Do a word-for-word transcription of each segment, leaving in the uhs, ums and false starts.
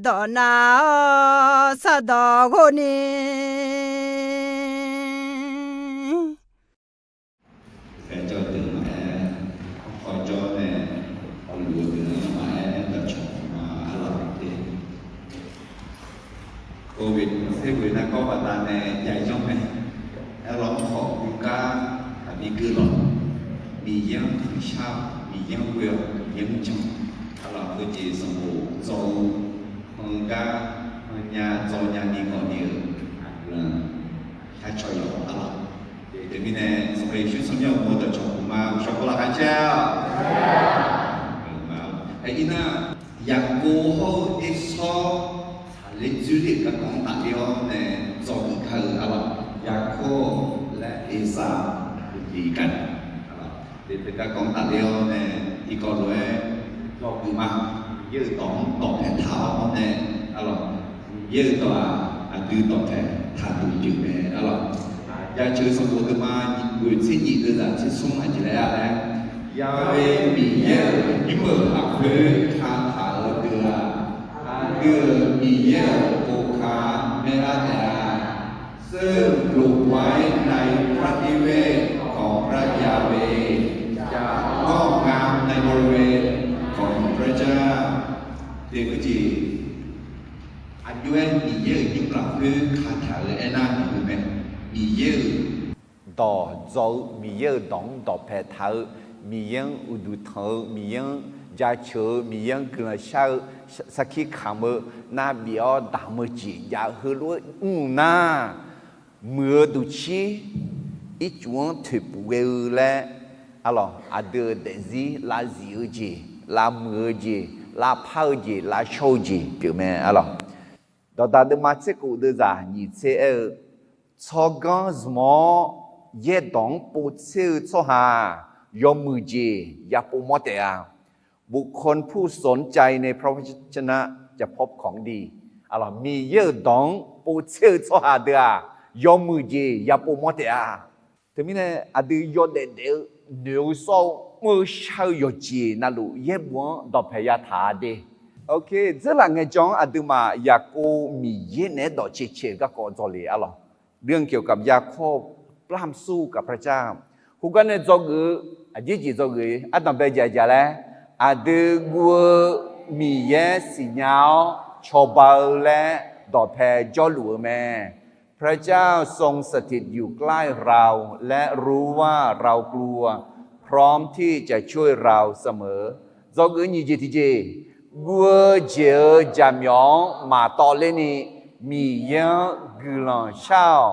dawq nav-awr sardawq ghov ni. Aerjawr deuq maqaer, hawjawr nae hawluf-eu deuq-anr maqaer, dawqcawq ma arlawq te. Covid tser ghoe nargawr baqdanae yayanr mae. Aerlawq khawf guvgar taqbi guv lawq. Miqyaer-anr tanqshar-awq, Miqyaer-anr ghoe-awq, Miqyaer-anr jan-awq. Arlawq heujeq sanqbof dzaw-eu hangar hannya dzaw nyani khawf ni-euq aqguiqlanq sharcaw yawq arlawq. Teumirnae Sanqpaq Yeqsur tsawrmyanr uqmov dawqcawq puq ma, uqshawq kawv laqkhaq caer-awq. Aernar, Yaqkov hawr-eu Ersawr tsaqler dzoerler-euq garkawv-anr tafler-awr nae dzaw geuf kar-eu arlawq. Yaqkov laer Ersaq uqdiq gaq-a. Teugar garkawv-anr tafler-awr nae tiqkawv lof-aer dzaw geuf ma. Miqyaer-euq dawq-anr dawqpae taq-awr nae arlawq. Miqyaer-euq dawq-aq, aqdui dawqpae taqduq pyeuf mae arlawq. Jaceuq sanqbof deuq ma, ghoeq tser nyif deuvzaq tser smr aqjeq laer-a laer, Yahweh Miqyaer-euq nymr-euq lafkhoer kataq-eu deuq-aq, aqdui-euq Miqyaer-euq boka maerlar taef-a. ซึ่งปลูกไว้ในพระนิเวศของพระยาเวห์ จะงอกงามในบริเวณของพระเจ้า Teq khoerjeq, aqjox-aer Miqyaer-euq nymr lafkhoer kataq-eu aernar, Miqyaer-euq dawq dzaw-eu, Miqyaer-euq dawq-anr dawqpae taq-eu, Miqyaer-anr uqduq tanq-eu, Miqyaer-anr jaceuq-eu, Miqyaer-anr guiqlanq shar-eu, sarkir kamq-eu, nar bif-awr damq-eu jeq jav-eu heulof-aer mr nar, muiq-eu duqcir ircuf-anr toeqpuf ghae-eu laer, arlawq, aqdui-euq daefzir lavzif-eu jeq, lavmuiq-eu jeq, lavpar-eu jeq, lavshawr-eu jeq pyeufmae arlawq. Dawqdaq deuvma tser khof deuvzaq nyiq tser aer-eu, tsawrganr zmq-awr yaerdawq-anr povtser-eu tsawrhaq yawmuiq jeq yapov mawr taef-a. บุคคลผู้สนใจในพระวจนะจะพบของดี Arlawq, Miqyaer-euq dawq-anr povtser-eu tsawrhaq deuq-aq, yawmuiq jeq yapov mawr taef-a. Teumirnae aqdui yawdaef daef-eu noeq-eu sawr-eu mr-eu shar-eu yawqjeq navluf yaerbof-anr dawqpae yataq-a de. Dzeurlaf ngaeqjan-anr aqduimaf Yaqkov Miqyaer naeq-aer dawq caecae-euq garkawv dzawle arlawq. เรื่องเกี่ยวกับยาโคบปล้ำสู้กับพระเจ้า Khoergar nae dzawgeuf-eu aqjeq jeq dzawgeuf ardanqbae jaq jaq laer, aqdui guv-eu Miqyaer siqnya-awr cawba-eu laer dawqpae jawrluf-eu mae. พระเจ้าทรงสถิตอยู่ใกล้เรา และรู้ว่าเรากลัว พร้อมที่จะช่วยเราเสมอ Dzawgeuf-eu nyiq jeq tiqjeq, guv-eu jeq-euq jaqmyawf-anr maqtawv lerni Miqyaer-anr guiqlanq shar-awq.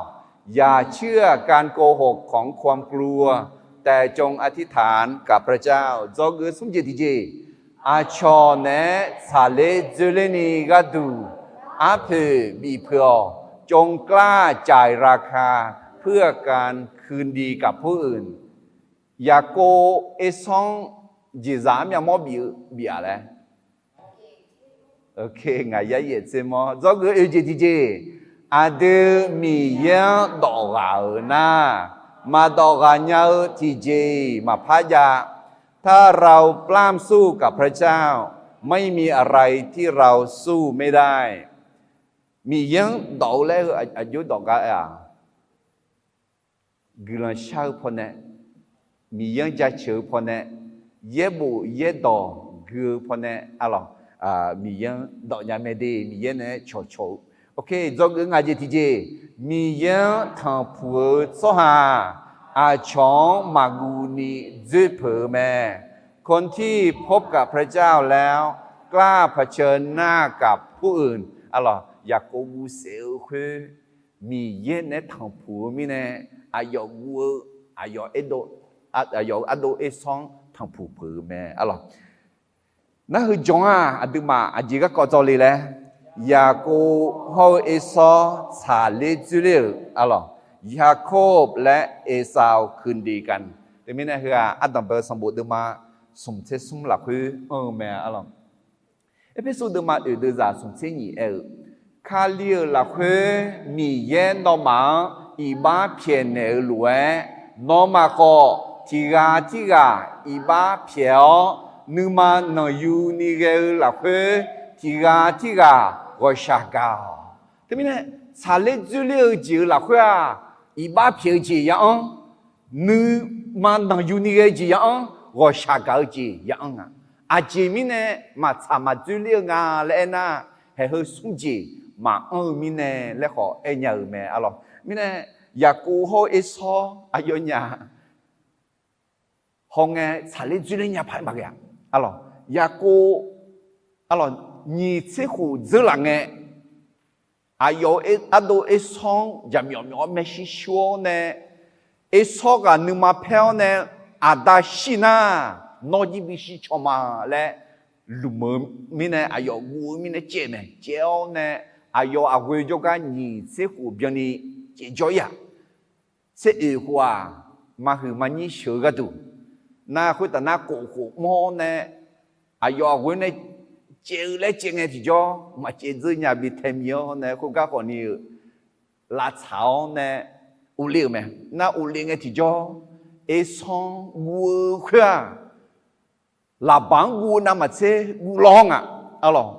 อย่าเชื่อการโกหกของความกลัว แต่จงอธิษฐานกับพระเจ้า Dzawgeuf smr jeq tiqjeq, aqcawq naeq-aer tsaqler dzoerlerni gharduq arpoeq bifpeuq-awq. จงกล้าจ่ายราคาเพื่อการคืนดีกับผู้อื่น Yaqkov Ersawr-anr jeqzaq armyav mawr bif-eu bif-aq laer. Ngaq yar yaef tser mawr dzawgeuf oe jeq tiqjeq, aqdui Miqyaer-anr dawf ghaq-euq nar, maqdawf ghaq nya-eu tiqjeq-iq maqpar jav. ถ้าเราปล้ำสู้กับพระเจ้า ไม่มีอะไรที่เราสู้ไม่ได้ Miqyaer-anr dawf-eu laer-eu aqjox dawq gar-aq, guiqlanq shar-eu pawnae, Miqyaer-anr jaceuq-eu pawnae, yaerbof yaerdawq gui-eu pawnae arlawq, Miqyaer-anr dawf nya mae de. Miqyaer naeq-aer cawqcawq-eu, dzawgeuf ngaq jeq tiqjeq, Miqyaer-anr tanqpuq-eu tsawrhaq aqcawq-anr maqguv ni dzoer peuq-eu mae. คนที่พบกับพระเจ้าแล้ว กล้าเผชิญหน้ากับผู้อื่น arlawq, Yaqkov guv saef-eu khoer, Miqyaer naeq-aer tanqpuq-eu mirnae, aqyawf guv-eu, aqyawf ardov, aqyawf-euq ardov Ersawr-anr tanqpuq peuq-eu mae arlawq. Nar heu jawr-aq, aqduimaf aqjeq garkawv dzawle laer, Yaqkov hawr-eu Ersawr tsaqler dzoerler-euq arlawq, Yakob laer Esau คืนดีกัน Teumirnae heu-aq, ardanqbae-eu sanqbof deuvma smq tser smr lafkhoer anr-eu mae arlawq. Erpersu deuvma oeq deuvzaq smq tser nyif aer-eu, Kali-euq lafkhoer Miqyaer nawmaf-anr iqbax pyaeqnaeq-eu lof-aer, nawmaf khawf tiq ghaq tirghaq iqbax pyaeq-awr, nuima nanqyuni ghae-eu lafkhoer tiq ghaq tirghaq ghawqshaq gaq-awq. Teumirnae, tsaqler dzoerler-eu jeq-euq lafkhoer-aq, iqbax pyaeq-eu jeq ya-anr, nuima nanqyu ni ghae-eu jeq ya-anr, ghawqshaq gaq-eu jeq ya-anr nga. Aqjeq mirnae maqtsaq maqdzoerler-eu nga laer aernar, haeq heu smr jeq maqanr-eu mirnae laer khawf aer nya-euq mae arlawq. Mirnae, Yaqkov hawr-eu Ersawr aqyawfnyaf hawngae tsaqler dzoerler nya paq-aer maqghae-a. Arlawq, Yaqkov, arlawq, nyiq tser khof dzeurlaf ngae, aqyawf-eu ardov Ersawr-anr jaqmyawf myawf-awr maershuir shur-awr nae, Ersawr ghaq nuima paer-awr nae, aqda shir nar, nawr jir bishir caw ma laer lmq-eu mirnae, aqyawf guv-eu mirnae caev mae. Caev-awr nae, aqyawf aqghoe jawrgar nyiq tser khof byanni caev jawr-ir-aq, tser oeq khof-aq, maqhuiq maqnyir sheuq-eu gharduq, nar khoertaf nar kof khof mawr-awr nae, aqyawf aqghoe nae caev-eu laer caev ngae tiqjawr, maqcaev dzeur nya bi tae mi-awr nae khoergar khawfni-eu lavtsaq-awr nae, uvle-euq mae. Nar uvle ngae tiqjawr, Ersawr guv-eu khoer-aq, Laqbaq-anr guv-eu navmaqtser guv lawr nga. Arlawq,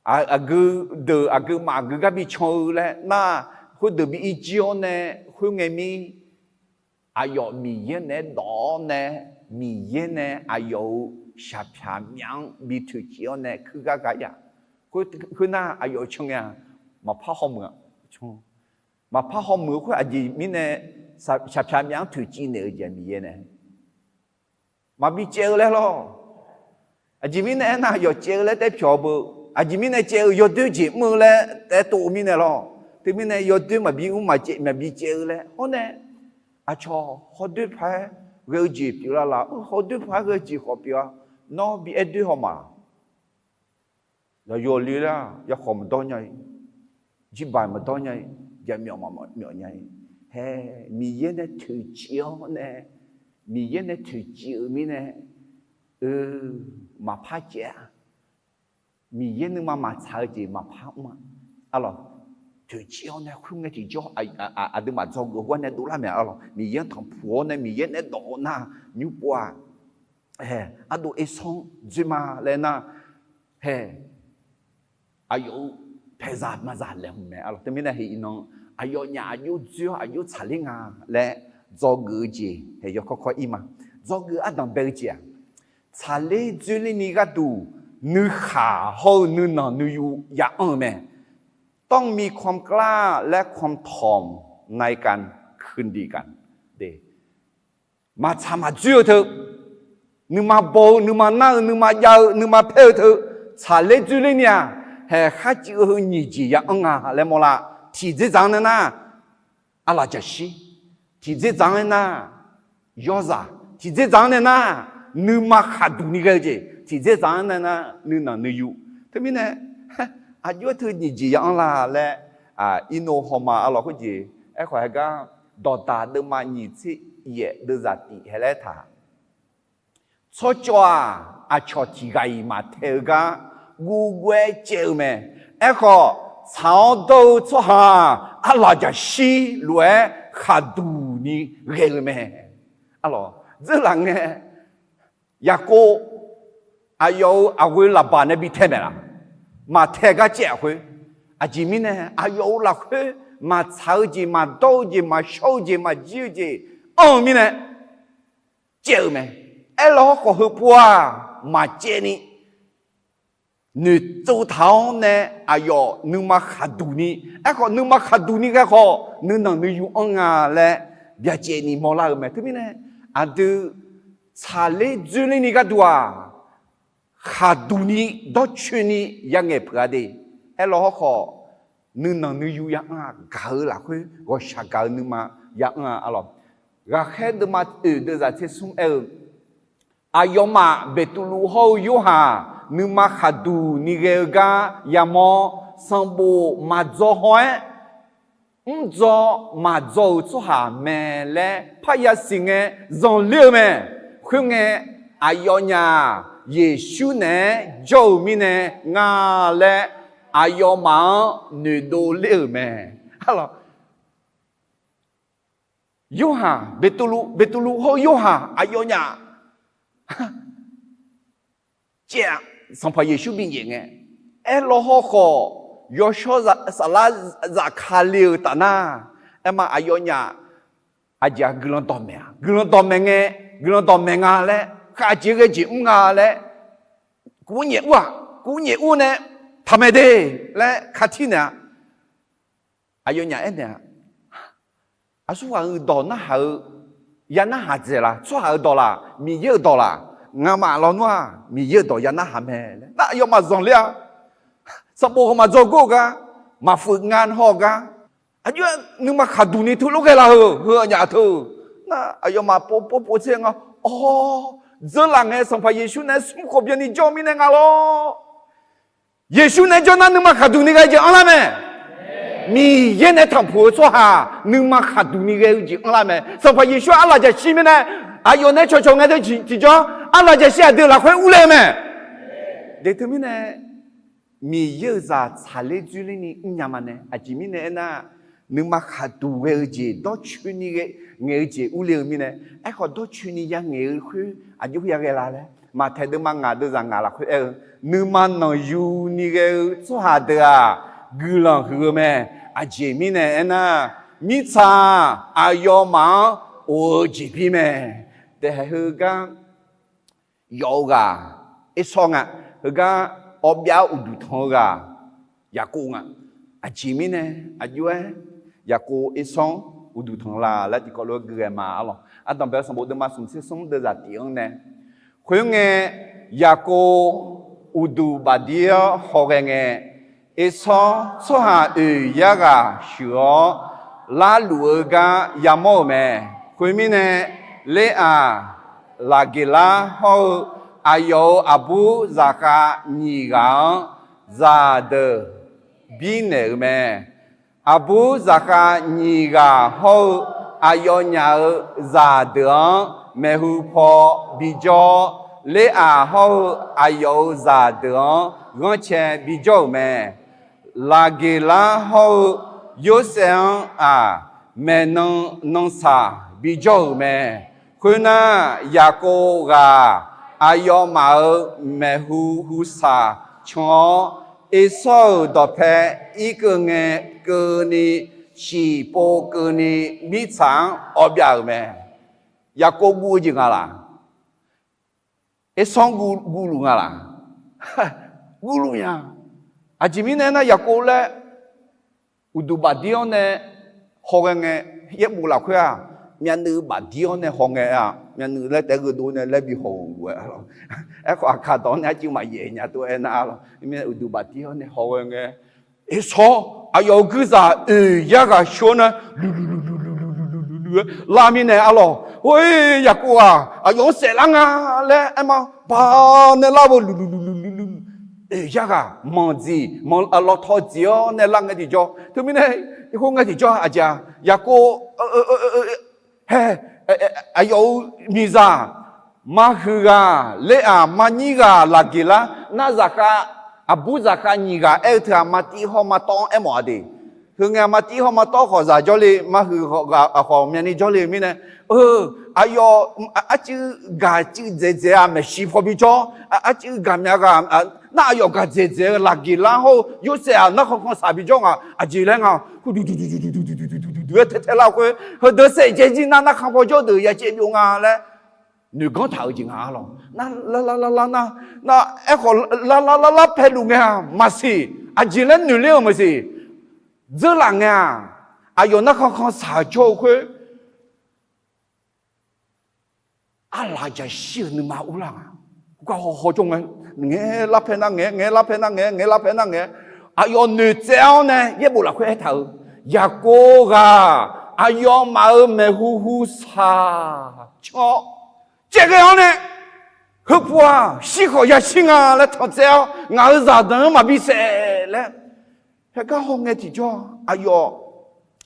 aqgeu deuq aqgeu maf aqgeu gar bi can-eu laer nar, khoerdeuq bi irjir-awr nae, khoerngae mir, aqyawf Miqyaer naeq-aer dawq-awr nae, Miqyaer nae aqyawf-euq shaqpyaq myaf-anr bi toeqciv-awr nae kuirgar gar-ir-aq, khoernar aqyawf can ngae-aq, maqpar hawmuiq-a. Maqpar hawmuiq-eu khoer aqjeq mirnae, shaqpyaq myaf-anr toeqciv naeq-eu jeq Miqyaer nae maqbi caev-eu laer lawr. Aqjeq mirnae aernar, aqyawf caev-eu laer taef pyawq-eu beu. Aqjeq mirnae caev-eu yawdoer jeq mr-eu laer taef tov-eu mirnae lawr. Teumirnae yawdoer maqbi mr maqcaev maqbi caev-eu laer hawr nae, aqcawq hawdoer paq-aer ghae-eu jeq pyeuflar laf. Hawdoer paq-aer ghae-eu jeq khawf pyeuf-a. Nawr bi aer doer haw ma. Yawqyawq le lar, yakhawf maqdawr nya-ir, jirbaq maqdawr nya-ir, jaqmyawf maqmyawf nya-ir. Hae, Miqyaer nae toeqciv-awr nae, Miqyaer nae toeqciv-euq mirnae, eu, maqpar caev-a. Miqyaer nuima maqtsaq-eu jeq maqpar mr-a. Arlawq, toeqciv-awr nae khoerngae tiqjawr, aqduimaf dzawgeuf hawr nae dovlar mae. Arlawq, Miqyaer-anr tanqpuq-awr nae Miqyaer nae dawq-awr nar, nymr pov-aq, hae, ardov Ersawr-anr dzoer ma laer nar, hae, aqyawf-euq paeqzaq maqzaq laeqhmq mae. Arlawq, teumirnae heq iqnan aqyawfnyaf aqjox dzoer-awr aqjox tsaqler nga laer dzawgeuf-eu jeq hae yawkawr kawr ir ma. Dzawgeuf ardanq bae-eu jeq-aq, tsaqler dzoerler ni gharduq nuikhaq hawr-eu nuinanq nuiyu ya anr-eu mae. ต้องมีความกล้าและความถ่อมในการคืนดีกัน Maqtsaq maqdzoer-eu teu, nuima baw-eu nuima nar-eu nuima jav-eu nuima paer-eu teu, tsaqler dzoerler ni-aq, haeq kharcuiv-eu heu nyiq jeq ya anr nga laer mawrlar. Tiqdzerdzaq-anr nae nar, arlaqjaqshir. Tiqdzerdzaq-anr nae nar, yawrzaq. Tiqdzerdzaq-anr nae nar, nuima khaqduq ni ghae-eu jeq. Tiqdzerdzaq-anr nae nar, nuinanq nuiyu. Teumirnae, aqjox-aer teu nyiq jeq ya anr la laer, irnov hawma arlawq khoerjeq. Aerkhawf haegar, Dawqdaq deuvma nyiq tser yaef deuvzaq tif hae laer taq Tsawrcawv-aq, aqcawq tiq ghaq-iq maqtaeq-eu gar guvguv-aer caev-eu mae. Aerkhawf, tsaq-awr dawr-eu tsawrhaq-aq, arlaqjaqshir lof-aer khaqduq ni ghae-eu mae. Arlawq, dzeurlaf ngae, Yaqkov aqyawf-euq aqghoe Laqbaq nae bi tae maeq laf? Maqtae gar caev-aq khoer. Aqjeq mirnae aqyawf-euq lafkhoer maqtsaq-eu jeq, maqdawr-eu jeq, maqshawr-eu jeq, maqjir-eu jeq anr-eu mirnae caev-euq mae. Aerlawq hawrkhawf heupov-aq, maqcaev ni noeqtsov taq-awr nae aqyawf nuima khaqduq ni, aerkhawf nuima khaqduq ni ghae khawf nuinanq nuiyu anr nga laer byacaevni mawrlar-eu mae. Teumirnae aqdui tsaqler dzoerler ni gharduq-aq, khaqduq ni dawrcoeni yangaeq peuq-a de. Aerlawq hawrkhawf nuinanq nuiyu ya anr-a, gaq-eu lafkhoer ghawqshaq gaq-eu nuima ya anr-a arlawq. Ghaqkhaer deuvma oeq deuvzaq tser smr aer-eu, aqyawfmaf Beqtuvluv hawr-eu Yorhaq nuima khaqduq ni ghae-eu gar yamawr, sanqbof maqdzaw haw-aer mrdzaw maqdzaw-euq tsawrhaq mae laer parya siqngae zanqler-eu mae. Khoerngae, aqyawfnyaf Yeqsur naeq-aer jawr-eu mirnae nga laer aqyawfmaf-anr noeqdov ler-euq mae. Arlawq, Yorhaq, Beqtuvluv, Beqtuvluv hawr-eu Yorhaq aqyawfnyaf caev-a. Sanqpaq Yeqsur binyaef ngae, aerlawr hawrkhawf, yawshawr saflar zafkale-euq taf nar, aerma aqyawfnyaf aqjeq-aq guiqlanq dawqmaeq-a, guiqlanq dawqmaeq ngae, guiqlanq dawqmaeq nga laer, khavjeq ghae jeq mr nga laer, kuv nyaef ur-aq, kuv nyaef ur nae taqmaeq de laer katir naeq-a. Aqyawfnyaf aernaeq-a, aqsurghaq-euq dawq narhaq-eu ya narhaq dzaeq laq? Tsawrhaq-euq dawq laq? Miqyaer-euq dawq laq? Ngamaf lawnmr-aq Miqyaer-euq dawq ya narhaq mae laer nar, aqyawfmaf zanqler-a. Sanqbof heu maqdzawr gor-eu gar, maqfuif nga haw-eu gar, aqjox-aer nuima khaqduq ni teulof ghae laf-euq heu aqnyaf teu-eu nar, aqyawfmaf pov pov pov tser nga. Awr, dzeurlaf ngae Sanqpaq Yeqsur nae smr khof byanni jawr-eu mirnae nga lor. Yeqsur nae jawr nar nuima khaqduq ni ghae-eu jeq anrlar mae. Miqyaer nae tanqpuq-eu tsawrhaq nuima khaqduq ni ghae-eu jeq anrlar mae. Sanqpaq Yeqsur arlaqjaqshir mirnae, aqyawf nae cawqcawq ngae deuq tiqjawr, arlaqjaqshir aqdui lafkhoer urler-eu mae. Deq teumirnae, Miqyaer-euq zaq tsaqler dzoerler ni mrnya ma nae. Aqjeq mirnae aernar, nuima khaqduq ghae-eu jeq dawrcoeni ghae ngaeq-eu jeq urler-eu mirnae. Aerkhawf dawrcoeni ya ngaeq-eu khoer aqjox ya ghae la laer, Maqtaeq deuvma ngaq deuvzaq ngaq lafkhoer aer-eu, nuima nanqyu ni ghae-eu tsawrhaq deuq-aq, guiqlanq huiq-eu mae. Aqjeq mirnae aernar, mirtsaq aqyawfmaf-anr of-eu jeqbir mae. Daeqhaeq heugar yawf-eu ghaq Ersawr nga. Heugar awbyav uqduq tanq-eu ghaq Yaqkov nga. Aqjeq mirnae aqjox-aer Yaqkov Ersawr-anr uqduq tanq la laer tiqkawv lof-aer gui ghae ma arlawq. Ardanqbae-eu sanqbof deuvma smq tser smr deuvzaq tif-anr nae, khoerngae, Yaqkov uqduq bafdir-awr hawghae ngae, Ersawr tsawrhaq oeq yar ghaq sheuq-awr larluf-eu gar yamawr-euq mae. Khoermirnae, Leraq, Laqgeqlar hawr-eu aqyawf-euq aqbur zaqkhav nyiq ghaq-anr zaqdeuq birnaeq-euq mae. Aqbur zaqkhav nyiq ghaq hawr-eu aqyawfnyaf-euq zaqdeuq-anr maeqhu paw bijawr-awr, Leraq hawr-eu aqyawf-euq zaqdeuq-anr ghanrcae bijawr-euq mae. Laqgeqlar hawr-eu Yorsaev-anr-aq, maeqnan nan saq bijawr-euq mae. Khoernar, Yaqkov ghaq aqyawfmaf-euq maeqhu hu saq can-awr, Ersawr-euq dawqpae irkeuv ngae keuvni, shiqpov keuvni, mirtsaq-anr awbyav-euq mae. Yaqkov guv-eu jeq nga laq? Ersawr-anr guv, guvluf nga laq? Guvluf nya. Aqjeq mirnae aernar, Yaqkov laer uqduq bafdir-awr nae hawghae ngae, yaerbof lafkhoer-aq, myavnuiv bafdir-awr nae haw ngae-a, myavnuiv laer taef-aer gheudov nae laer bi haw-euq lof-aer, aerkhawf aqkaq dawq-anr nae arcuiv maqyaef nya tov-aer nar arlawq. Mirnae uqduq bafdir-awr nae hawghae ngae, Ersawr aqyawf-euq guirzaq oeq yar ghaq sheuq-awr nae luqluq luqluq luqluq luqluq luqluq-aer lar mirnae arlawq. Hor-ir, Yaqkov-aq aqyawf-anr saeflar nga laer aerma ba nae lar-eu luqluq luqluq luqluq oeq yar ghaq manq dziq manq lawtaw dziq-awr nae lar ngae tiqjawr. Teumirnae, khoerngae tiqjawr aqjeq-aq, Yaqkov hae, aqyawf-euq miqzaq, Marhuiq ghaq, Leraq, Marnyir ghaq, Laqgeqlar, nar zaqkhav, aqbur zaqkhav nyiq ghaq aer-eu teu-aq, Martiv hawr Martawv-anr aermawf-a de. Heungae Martiv hawr Martawv khawf zaq jawrle, Marhuiq ghaq khawf myavni jawrle-eu mirnae, aqyawf arcuiv gaq cuiv dzaeqdzaeq-a maeqshi paw bijawr, arcuiv gaqmya ghaq nar aqyawf gaq dzaeqdzaeq-eu Laqgeqlar hawr-eu Yorsaev-aq narkhan khansaq bijawr nga. Aqjeq laer nga, duqduq-aer tae tae lar-eu khoer, heudeuq saef jaev jir nar narkhan paw jawr deuq ya caev byov nga laer noeqganr taq-eu jeq nga arlawq. Nar lar lar lar lar nar, nar aerkhawf lar lar lar lar paeluf ngae-aq maqsiq. Aqjeq laer noeqler-euq maqsiq. Dzeurlaf ngae-aq, aqyawf narkhan khansaq jawr-eu khoer, arlaq jaqshir-euq nuima urlar nga. Gar haw haw jawr ngae, ngaeq lar pae nar ngaeq, ngaeq lar pae nar ngaeq, ngaeq lar pae nar ngaeq, aqyawf noeqtsaev-awr nae yaerbof lafkhoer aertaq-euq, Yaqkov ghaq aqyawfmaf-euq maeqhu hu saq can-awr, caevghae-awr nae, heupuq-aq shir khawf yashir nga laer tanqtsaev-awr, ngaq-euq zaqdeuq-anr maqbi saef laer. Haegar haw ngae tiqjawr aqyawf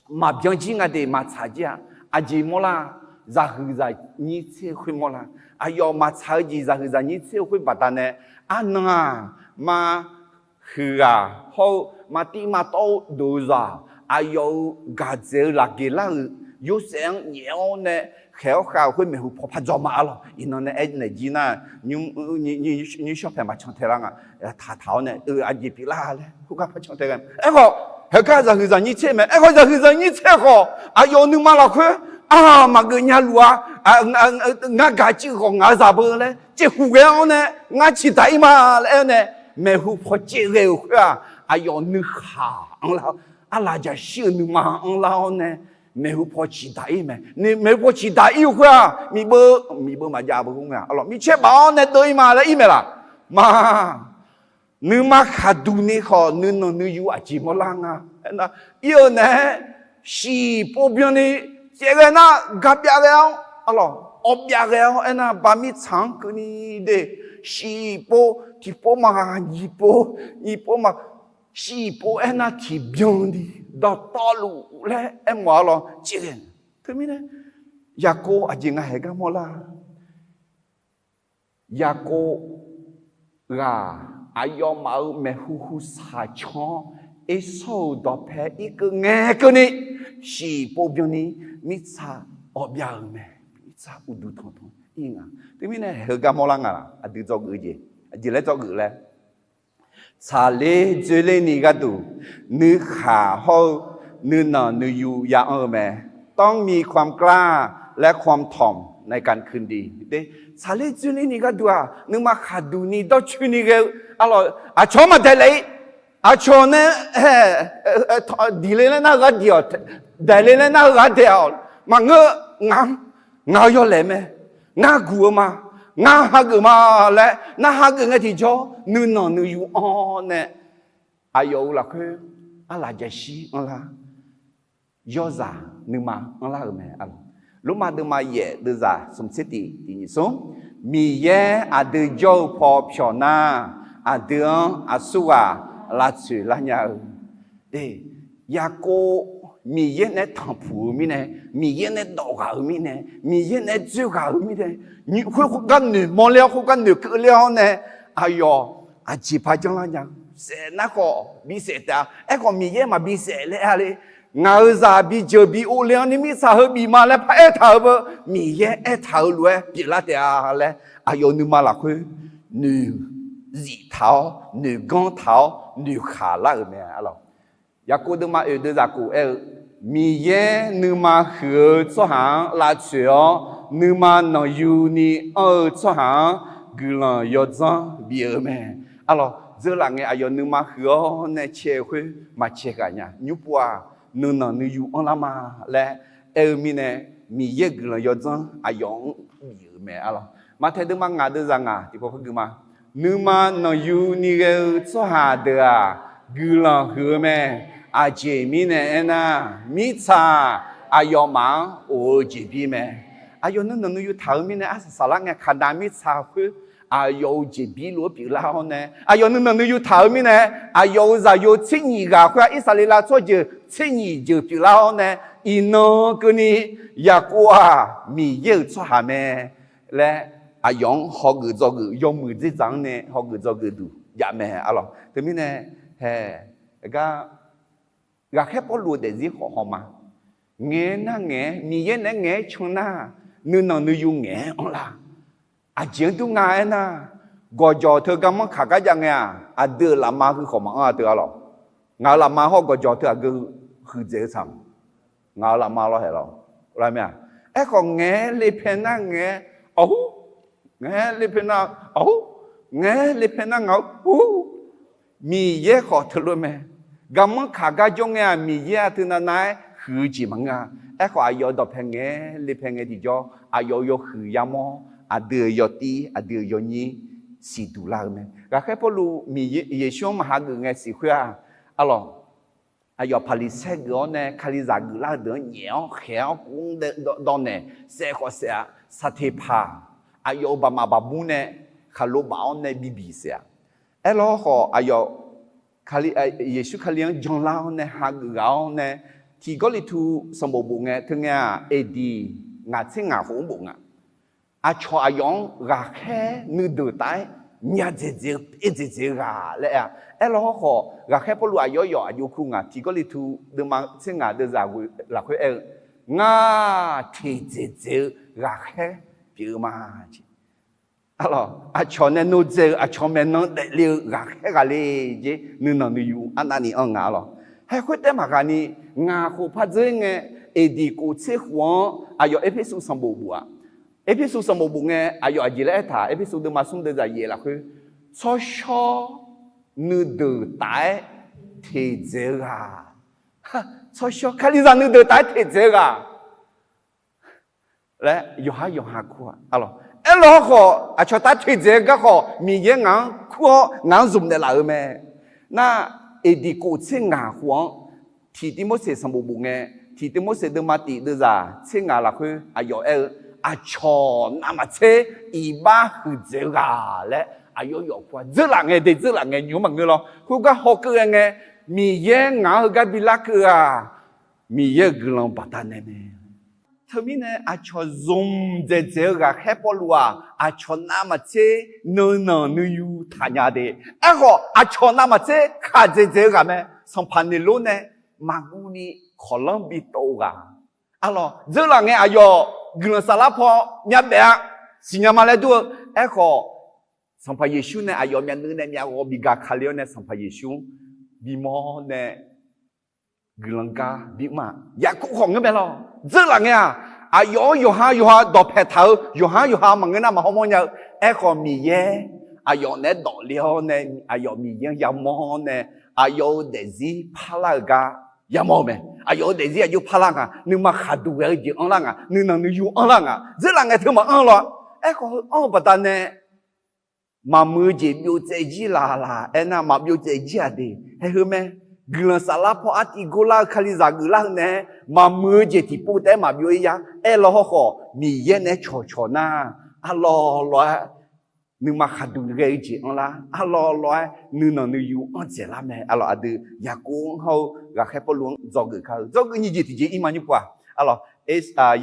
maqbyan jir nga de, maqtsaq jir-a. Aqjeq mawrlar, zaqhuiq zaqnyir tser-eu khoer mawrlar. Aqyawf maqtsaq-eu jeq zaqhuiq zaqnyir tser-eu khoer baqdanae, arnan-aq, Marhuiq ghaq hawr-eu Martiv Martawv-eu dov-eu zaq, aqyawf-euq gaqdzaeq-eu Laqgeqlar-euq Yorsaev-anr nyaef-awr nae khaeq-awr khav-euq khoer maeqhu paw par dzaw ma arlawq. Iqnan nae aernaeq jir nar, nymr shawr paeq maqcan tae lar nga. Taqtaq-awr nae, eu, aqjeq pyeuflar laer khoergar par can tae ghae. Aerkhawf, heugar zaqhuiq zaqnyir tser mae. Aerkhawf, zaqhuiq zaqnyir tser khawf, aqyawf-euq nuima lafkhoer, a, maqgeuf nya luf-a. Ngar gaq civ khawf ngaq-euq zaq beu laer caev huq ghae-awr nae, ngar ciqdaq ir ma laer aer-awr nae, maeqhu paw caev ghae-euq khoer-aq, aqyawf nuikhaq anrlar, arlaq jaqshir-euq nuima anrlar-awr nae, maeqhu paw ciqdaq ir mae. Maeqhu paw ciqdaq ir-eu khoer-aq, miqbeu, miqbeu maqjav beu khoer mae. Arlawq, micaer baf-awr nae deuv ir ma laer ir mae laq? Ma, nuima khaqduq ni khawf nuinanq nuiyu aqjeq mawrlar nga. Aernar, ir-eu naeq-aer, shiqpov byanni caev ghae nar, garbyav ghae-awr, arlawq, awvbyav ghae-awr aernar, bar mirtsaq-anr keuvni de, shiqpov, tiqpov ma, nyiqpov, nyiqpov ma, shiqpov aernar tiqbyan ni dawqtawvluf laer aermawf-a lawr caev ghae. Teumirnae, Yaqkov aqjeq nga haeq gar mawrlar. Yaqkov ghaq aqyawfmaf-euq maeqhu hu saqcan-awr, Ersawr-euq dawqpae irkeuv ngae keuvni, shiqpov byanni mirtsaq awvbyav-euq mae. Mirtsaq uqduq tanqtanq ir nga. Teumirnae haeq-eu gar mawrlar nga laq? Aqdui dzawgeuf jeq, aqjeq laer dzawgeuf laer, tsaqler dzoerlerni gharduq, nuikhaq hawr-eu nuinanq nuiyu ya anr-eu mae. ต้องมีความกล้า และความถ่อมในการคืนดี de. Tsaqler dzoerlerni gharduq-aq, nuima khaqduq ni dawrcoeni ghae-eu, arlawq, aqcawq-anr maqdaeq laef-ir, aqcawq nae, diq le laer nar-eu gar diq-awq, daeq le laer nar-eu gar daeq-awq, maqngeur, ngaq-anr, ngaq-eu yawlaeq mae, ngar guq-eu ma, ngar hageuf ma laer nar hageuf ngae tiqjawr, nuinanq nuiyu anr nae, aqyawf-euq lafkhoer arlaq jaqshir anrlar, yawrzaq nuima anrlar-euq mae. Lormav deuvma yaef deuvzaq smq tser tiq tiq nyiq smr, Miqyaer aqdui jawr-eu paw pyawq nar, aqdui-anr aqsurghaq lavtsoeq lar nya-eu, Yaqkov Miqyaer nae tanqpuq-eu mirnae, Miqyaer nae dawq ghaq-euq mirnae, Miqyaer nae dzoer ghaq-euq mirnae, khoer gar noeqmawr ler-awr, khoergar noeqkeuv ler-awr nae, aqyawf aqjeq par janrlar nya-eu, saef nar khawf bisaef taef-a. Aerkhawf Miqyaer maqbi saef laer aer le. Ngaq-euq zaq bijeuq bi ovle-anr ni mirtsaq heu bif ma laer paraer taq-euq beu, Miqyaer aertaq-euq lof-aer pyeuflar taef-a laer, aqyawf nuima lafkhoer noeqzif taq-awr, noeqganr taq-awr, noeqkhaq lar-euq mae, arlawq. Yaqkov deuvma oeq deuvzaq kof aer-eu, Miqyaer nuima huiq-eu tsawrhaq-anr lavtsoeq-awr, nuima nanqyuni anr-eu tsawrhaq-anr guiqlanq yawdzanr bif-eu mae. Arlawq, dzeurlaf ngae aqyawf nuima huiq-awr nae cae-eu khoer maqcae ghaq nya. Nymrpov-aq, nuinanq nuiyu anrlar ma laer aer-eu mirnae, Miqyaer guiqlanq yawdzanr aqyawf-anr bif-euq mae, arlawq. Maqtaeq deuvma ngaq deuvzaq ngaq tiqpov par gui ma. Nuima nanqyuni ghae-eu tsawrhaq deuq-aq, guiqlanq huiq-eu mae. Aqjeq mirnae aernar, mirtsaq aqyawfmaf-anr of-eu jeqbir mae. Aqyawf nuinanq nuiyu taq-eu mirnae arsaq saflar ngae, Kaqnav mirtsaq khoer aqyawf-euq jeqbir lof-aer pyeuflar-awr nae, aqyawf nuinanq nuiyu taq-eu mirnae, aqyawf-euq zaqyo tser nyiq ghaq khoer-aq, Irsaqleqlav tsawrjeuq tser nyiq jeuq pyeuflar-awr nae, iqnan keuvni Yaqkov-aq Miqyaer-euq tsawrhaq mae laer, aqyawf-anr hawgeuf dzawgeuf, yawmuiq dzerdzaq-anr nae hawgeuf dzawgeuf duq jav mae, arlawq. Teumirnae, haeq, gar, ghaqkhaer Pawrluv-eu daefzir khawf haw ma. Ngaeq-aer nar ngaeq-aer, Miqyaer naeq-aer ngaeq-aer can nar, nuinanq nuiyu ngaeq-aer anrlar. Aqjeq-anr dur nga aernar, gawqjawq teu garmanr kaq gar jav ngae-aq, aqdui-euq lafma heu khawf maqanr-a teu-a lawq. Ngaq-euq lafma hawr gawqjawq teu aqgeu huiqdzaeq-eu tsaq. Ngaq-euq lafma lawr haeq lawr, lar mae-aq. Aerkhawf ngaeq-aer le pae nar ngaeq-aer, awq, ngaeq-aer le pae nar, awq, ngaeq-aer le pae nar ngaq-awr, Miqyaer khawf teulof mae. Garmanr kaq gar jawr ngae-aq, Miqyaer-aq teunav nav-aer huiq-eu jeq maqngeur-a. Aerkhawf aqyawf-euq dawqpae ngaeq-aer le pae ngae tiqjawr, aqyawf-euq yawhuiq yamawr, aqdui-euq yawtir, aqdui-euq yawnyir siqduq lar-eu mae. Ghaqkhaer Pawrluv Miqyaer, Yeqsur-anr maqhageuf ngae siq khoer-aq, arlawq, aqyawf Paqliqsaer geuf-awr nae Kalizaq geuflar-eu deuq-anr nyaef-awr khaeq-awr kov-anr dawvnaeq saef khawf saef-a. Saqteqpaq aqyawf-euq baqmaf baqbur nae khaqlo baf-awr nae bibiq saef-a. Aerlawr khawf aqyawf Yeqsur Kali-anr janlar-awr nae hageuf ghaq-awr nae, Tiq Gawrliqtu sanqbof bof ngae teu ngae-aq, A D ngaq tser ngaq khof-anr bof nga. Aqcawq aqyawf-anr ghaqkhaer nuideuq taf-aer nya dzaeqdzaeq-eu, pyaer dzaeqdzaeq-eu ghaq laer aer-a. Aerlawr khawf ghaqkhaer Pawrluv aqyawf yawf aqjox kur ngaq, Tiq Gawrliqtu deuvma tser ngaq deuvzaq ghoe lafkhoer aer-eu, Ngar teqdzaeq dzaeq-eu ghaqkhaer pyeuf-eu ma. Aqcawq nae nodzae-eu aqcawq maeqnan daefle-eu ghaqkhaer ghaqle jeq nuinanq nuiyu arnavni anr nga lawq. Haer khoertaev maqghaq ni, ngaq khof par dzeur ngae, eqdiq kof tser khof-anr aqyawf Erpersu sanqbof bof-aq. Erpersu sanqbof bof ngae aqyawf aqjeq laer aertaq, Erpersu deuvma smr deuv zaqyaef lafkhoer, tsawrshawr nuideuq taf-aer teqdzaeq-eu ghaq. Tsawrshawr Kalizaq nuideuq taf-aer teqdzaeq-eu ghaq laer yawqhar yawqha kur-a. Aerlawq hawrkhawf aqcawq taf-aer teqdzaeq-eu garkhawf Miqyaer ngaq-anr kur-awr ngaq-anr zmq naeqlaf-euq mae. Nar, eqdiq kof tser ngaq khof-anr, tiq Tivmorseq sanqbof bof ngae, tiq Tivmorseq deuvma tif deuv zaq tser ngaq lafkhoer aqyawf aer-eu, aqcawq navmaqtser iqbax huiqdzaeq-eu ghaq laer aqyawf yawf kur-a. Dzeurlaf ngae de, dzeurlaf ngae nymq-mr maqngeur lawr. Khoergar hawkeuv-aer ngae, Miqyaer ngaq-anr heugar bi larkeuv-aq, Miqyaer-euq guiqlanq baqdanae mae. Teumirnae aqcawq zmq dzaeqdzaeq-eu ghaqkhaer Pawrluv-aq, aqcawq navmaqtser nuinanq nuiyu taqnya de. Aerkhawf aqcawq navmaqtser khaqdzaeq dzaeq-eu ghaq mae. Sanqpaq Neqlor nae maqguv ni kawqlanr bi tov-eu ghaq. Arlawq dzeurlaf ngae aqyawf guiqlanq saflar paw myavbaef-a siqnya ma laer dur-eu. Aerkhawf Sanqpaq Yeqsur nae aqyawf myavnuiv nae myavghawq bi gaq kale-awr nae Sanqpaq Yeqsur bimawr nae guiqlanq gar bimr-aq, Yaqkov khawf ngeur mae lawr. Dzeurlaf ngae-aq, aqyawf-anr yawqha yawqha dawqpae taq-eu, yawqha yawqha maqngeur nar maqhaw mawrnya-eu. Aerkhawf Miqyaer aqyawf naeq-aer dawqle-awr nae, aqyawf Miqyaer-anr yamawr-awr nae, aqyawf-euq daefzir parlar-eu gar yamawr-eu mae. Aqyawf-euq daefzir aqjox parlar nga, nuima khaqduq ghae-eu jeq anrlar nga, nuinanq nuiyu anrlar nga. Dzeurlaf ngae teu maqanr lawr. Aerkhawf heu anr-eu baqdanae maqmuiq-eu jeq byov tsaev jir laf laf aernar, maqbyov tsaev jir-aq de. Hae heu mae. Guiqlanq saflar paw artiv gorlar-eu Kalizaq geuflar-eu nae, maqmuiq-eu jeq tiqpov taef-aer maqbyov-ir yar. Aerlawr hawrkhawf Miqyaer naeq-aer cawqcawq nar, arlawr lawr-aer nuima khaqduq ghae-eu jeq anrlar, arlawr lawr-aer nuinanq nuiyu anr dzaeqlar mae. Arlawq aqdui Yaqkov-anr hawr-eu ghaqkhaer Pawrluv-anr dzawgeuf kar-eu dzawgeuf nyiq jeq tiqjeq ir ma nymr pov-aq. Arlawq,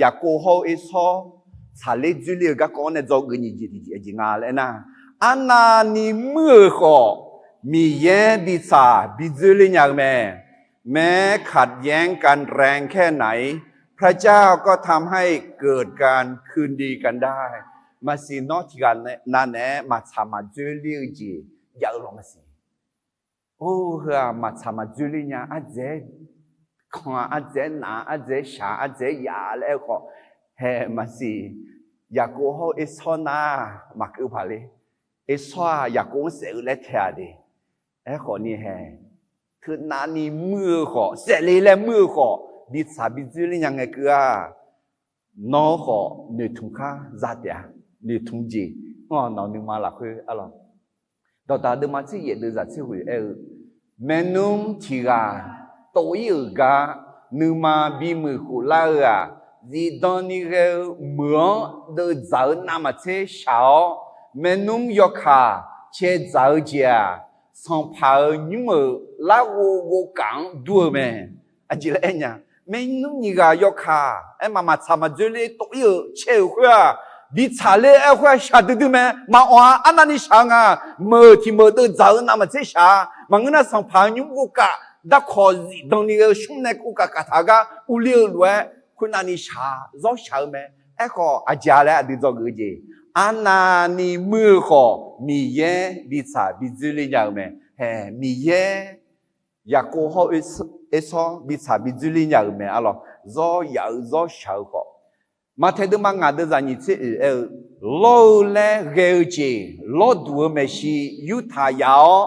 Yaqkov hawr-eu Ersawr tsaqler dzoerler-eu garkawv-anr nae dzawgeuf nyiq jeq tiqjeq aqjeq nga laer nar, arnavni muir-euq khawf Miqyaer bi tsaq bi dzoerler nya-eu mae. แม้ขัดแย้งกันแรงแค่ไหน พระเจ้าก็ทำให้เกิดการคืนดีกันได้ Maqsiq nawr tiqghaq nav naeq-aer maqtsaq maqdzoerler-eu jeq jav-eu lawq maqsiq. Or heu-aq maqtsaq maqdzoerler nya, ardzaeq-aer kan-a, ardzaeq-aer naq-a, ardzaeq-aer shaq-a, ardzaeq-aer yaf-a laer aer-eu khawf, hae maqsiq Yaqkov hawr-eu Ersawr nar maqkeuv paq le. Ersawr-aq Yaqkov-anr saef-eu laer tae-aq de. Aerkhawf ni hae, teunavni muir-eu khawf, saefle laer muir-eu khawf, bi tsaq bi dzoerler nya ngae keuv-aq, nawr khawf noeqtmq khar za taef-a. Noeqtmq jeq anr-awq nawq nuima lafkhoer arlawq. Dawqdaq deuvma tser yaef deuv zaq tser ghoeq aer-eu, maernmr tiq ghaq tov-ir-euq gar nuima bimuiq khoflar-eu-aq, zifdan ni ghae-eu meuq-anr deuvdzaq-eu navmaqtser shaq-awr, maernmr yawkaq caevdzaq-eu jeq-aq, sanqpaq-euq nymr-euq larghov ghovkaf-anr dur-eu mae. Aqjeq laer aer nya, maernmr nyiq ghaq yawkaq aer maqmaq tsaq maqdzoerler tov-ir-euq caer-euq khoer-aq, bi tsaqler aer-eu khoer-aq shaqdui dui mae. Maqawq-a, arnavni shaq-eu nga. Meuq tiq meuq deuvdzaq-eu navmaqtser shaq-a. Maqngeur nar sanqpaq-euq nymr ghovkaf darkawq zifdan ni ghae-eu shmr nae ghovkaf kaftaq-eu gar urler-eu lof-aer khoernavni shaq-a, zawr shaq-eu mae. Aerkhawf aqjeq laer aqdui dzawgeuf-eu jeq, arnavni muir-eu khawf Miqyaer bi tsaq bi dzoerler nya-eu mae. Hae Miqyaer Yaqkov hawr-eu Ersawr bi tsaq bi dzoerler nya-euq mae arlawq. Zawr yaf-eu zawr shaq-eu khawf, Maqtaeq deuvma ngaq deuv zaq nyiq tser oeq aer-eu, lawr-eu laer ghae-eu jeq lawrduq-eu maeqshi yurtaq yaf-awr,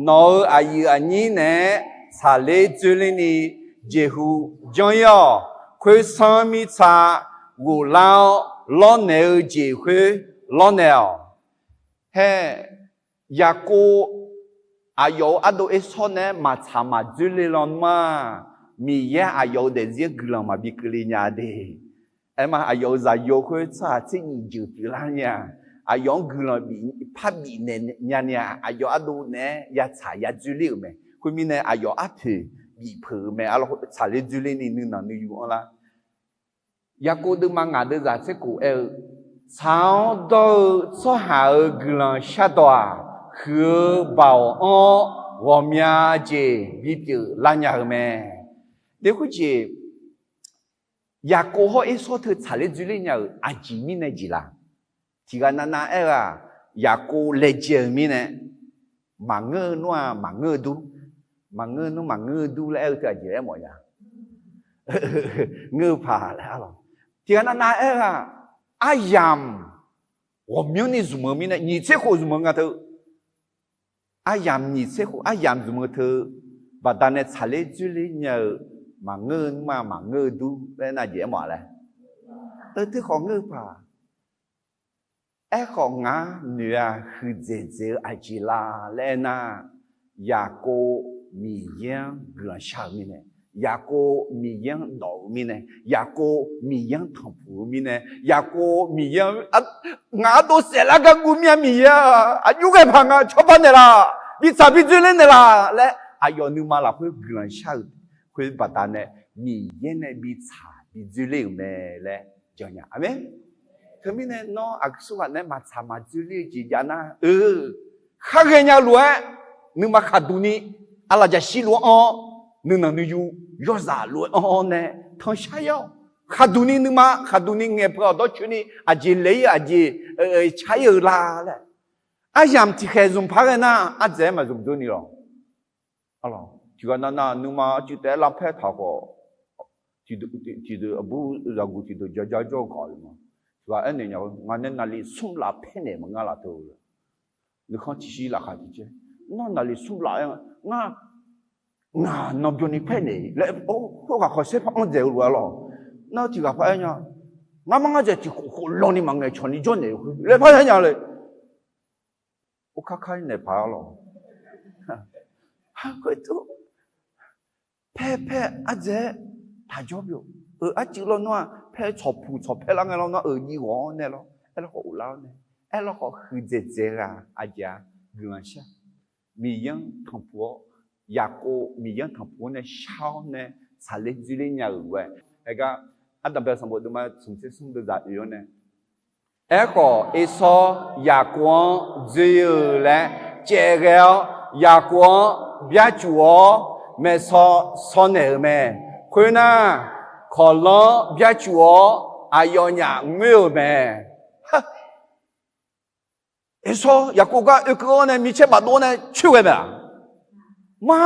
nawq-euq aqyuif aqnyir naeq-aer tsaqler dzoerler ni jeqhu janr-ir-awq. Khoersanr mirtsa ghoflar-awr lawrnaeq-eu jeq khoer lawrnaeq-awq. Hae, Yaqkov aqyawf-euq ardov Ersawr naeq-aer maqtsaq maqdzoerler lawnmr-aq, Miqyaer aqyawf-euq daefzir-anr guiqlanq maqbi keuvle nya de. Aerma aqyawf-euq zaqyo khoer tsawrhaq tser nyiq jeuq pyeuflar nya. Aqyawf-anr guiqlanq bif parbif naeq nya ni-aq, aqyawf ardov naeq-aer yatsaq yadzoerler-euq mae. Khoermirnae aqyawf arpoeq bifpeuq-euq mae. Arlawr tsaqler dzoerler ni nuinanq nuiyu anrlar. Yaqkov deuvma ngaq deuv zaq tser kof aer-eu, tsaq-awr dawr-eu tsawrhaq-euq guiqlanq shardawq-aq, huiq-eu baoq anr-awr ghawqmya jeq bipyeuf lar nya-eu mae. Dev khoerjeq Yaqkov hawr Ersawr teu tsaqler dzoerler nya-euq aqjeq mirnae jeq la? Tiqghaq navnav aer-eu-aq, Yaqkov laejae-eu mirnae, maqngeur-eu nmr-aq maqngeur-eu dur, maqngeur-eu nmr maqngeur-eu dur laer aer-eu teu aqjeq aermawf ya. Ngeur-eu paq laer arlawq. Tiqghaq navnav aer-eu-aq, aryamq ghawqmyanrni zmq-eu mirnae, nyiq tser khof zmq-eu nga teu. Aryamq nyiq tser khof, aryamq zmq-eu teu, baqdanae tsaqler dzoerler nya-eu, maqngeur-eu nmr-aq maqngeur-eu dur laer nar jeq aermawf laer. Teukhawf ngeur-eu paq. Aerkhawf ngar noeq-a huiqdzaeq dzaeq-eu aqjeq la laer aernar, Yaqkov Miqyaer-anr guiqlanq shar-eu mirnae, Yaqkov Miqyaer-anr dawq-eu mirnae, Yaqkov Miqyaer-anr tanqpuq-eu mirnae, Yaqkov Miqyaer-anr ngaq-anr dov saef lar gar guv mir-a Miqyaer-aq, aqjox ghae paq nga tsawrbar naeqlaf, bitsaq bidzoerler naeqlaf laer aqyawf nuima lafkhoer guiqlanq shar-euq khoer baqdanae Miqyaer nae bitsaq bidzoerler-euq mae laer jannya. Aqmeq. Teumirnae nawr aqsurghaq nae maqtsaq maqdzoerler-eu jeq jav nar-eu, khar ghaenya lof-aer nuima khaqduq ni aqlaf jaqshir lof-aer anr-awr, nuinanq nuiyu yawzaq lof-aer anr-awr nae tanqshar-ir-awq. Khaqduq ni nuima khaqduq ni ngaeqpeuq-awq dawrcoeni aqjeq laeq-ir aqjeq ca-ir-eu la laer. Aryamq tiqkhaeq zmq paq ghae nar ardzaeq-aer maqzmq dzoer ni lawq. Tiqghaq navnav nuima arcuiv taef-aer lavpaer taq khawf, tiqdeuq aqbur zaqguq tiqdeuq jajar jawr-eu gaq-eu ma. Tiqghaq aernaeq nya-eu, ngaq nae naqli smr laf paer naeq maqngar laf teu-eu. Nuikhanr tiqshir laqkhaq tiqcaer, nar naqli smr laf-aer ngar, ngaq nanbyan ni paer naeq laer, khoerghaq khawf saer par anr dzaeq-eu lof-aer lawq. Nar tiqghaq par aer nya, ngar mar ngar dzaeq tiqkhof khof lawni maqngaeq cawq ni jawrnaeq-eu khoer laer par aer nya le. Orkar kar naeq paq-a lawq. Khoertov paer paer ardzaeq-aer taq jawr byov. Euq arcuiv lawnmr-aq paer tsawqpuq tsawqpaer lar ngae lawnmr-aq euq jiv ghawq-anr nae lawr, aerlawkhawf uvlar-awr nae, aerlawkhawf huiqdzaeq dzaeq ghaq aqjeq-a guiqlanq shar. Miqyaer-anr tanqpuq-awr, Yaqkov Miqyaer-anr tanqpuq-awr nae shar-awr nae tsaqler dzoerler nya-euq lof-aer, aergar, ardanqbae sanqbof deuvma smqtser smr deuvzaq oe-awr nae, aerkhawf Ersawr Yaqkov-anr dzoer-eu laer caev ghae-awr, Yaqkov-anr byarcuf-awr maeqsaw saw naeq-euq mae. Khoernar, kawqlanr byarcuf-awr aqyawfnyaf ngoer-euq mae. Ersawr Yaqkov gar oekeuv-awr nae micaer bafdov-awr nae coer ghae mae-aq? Ma,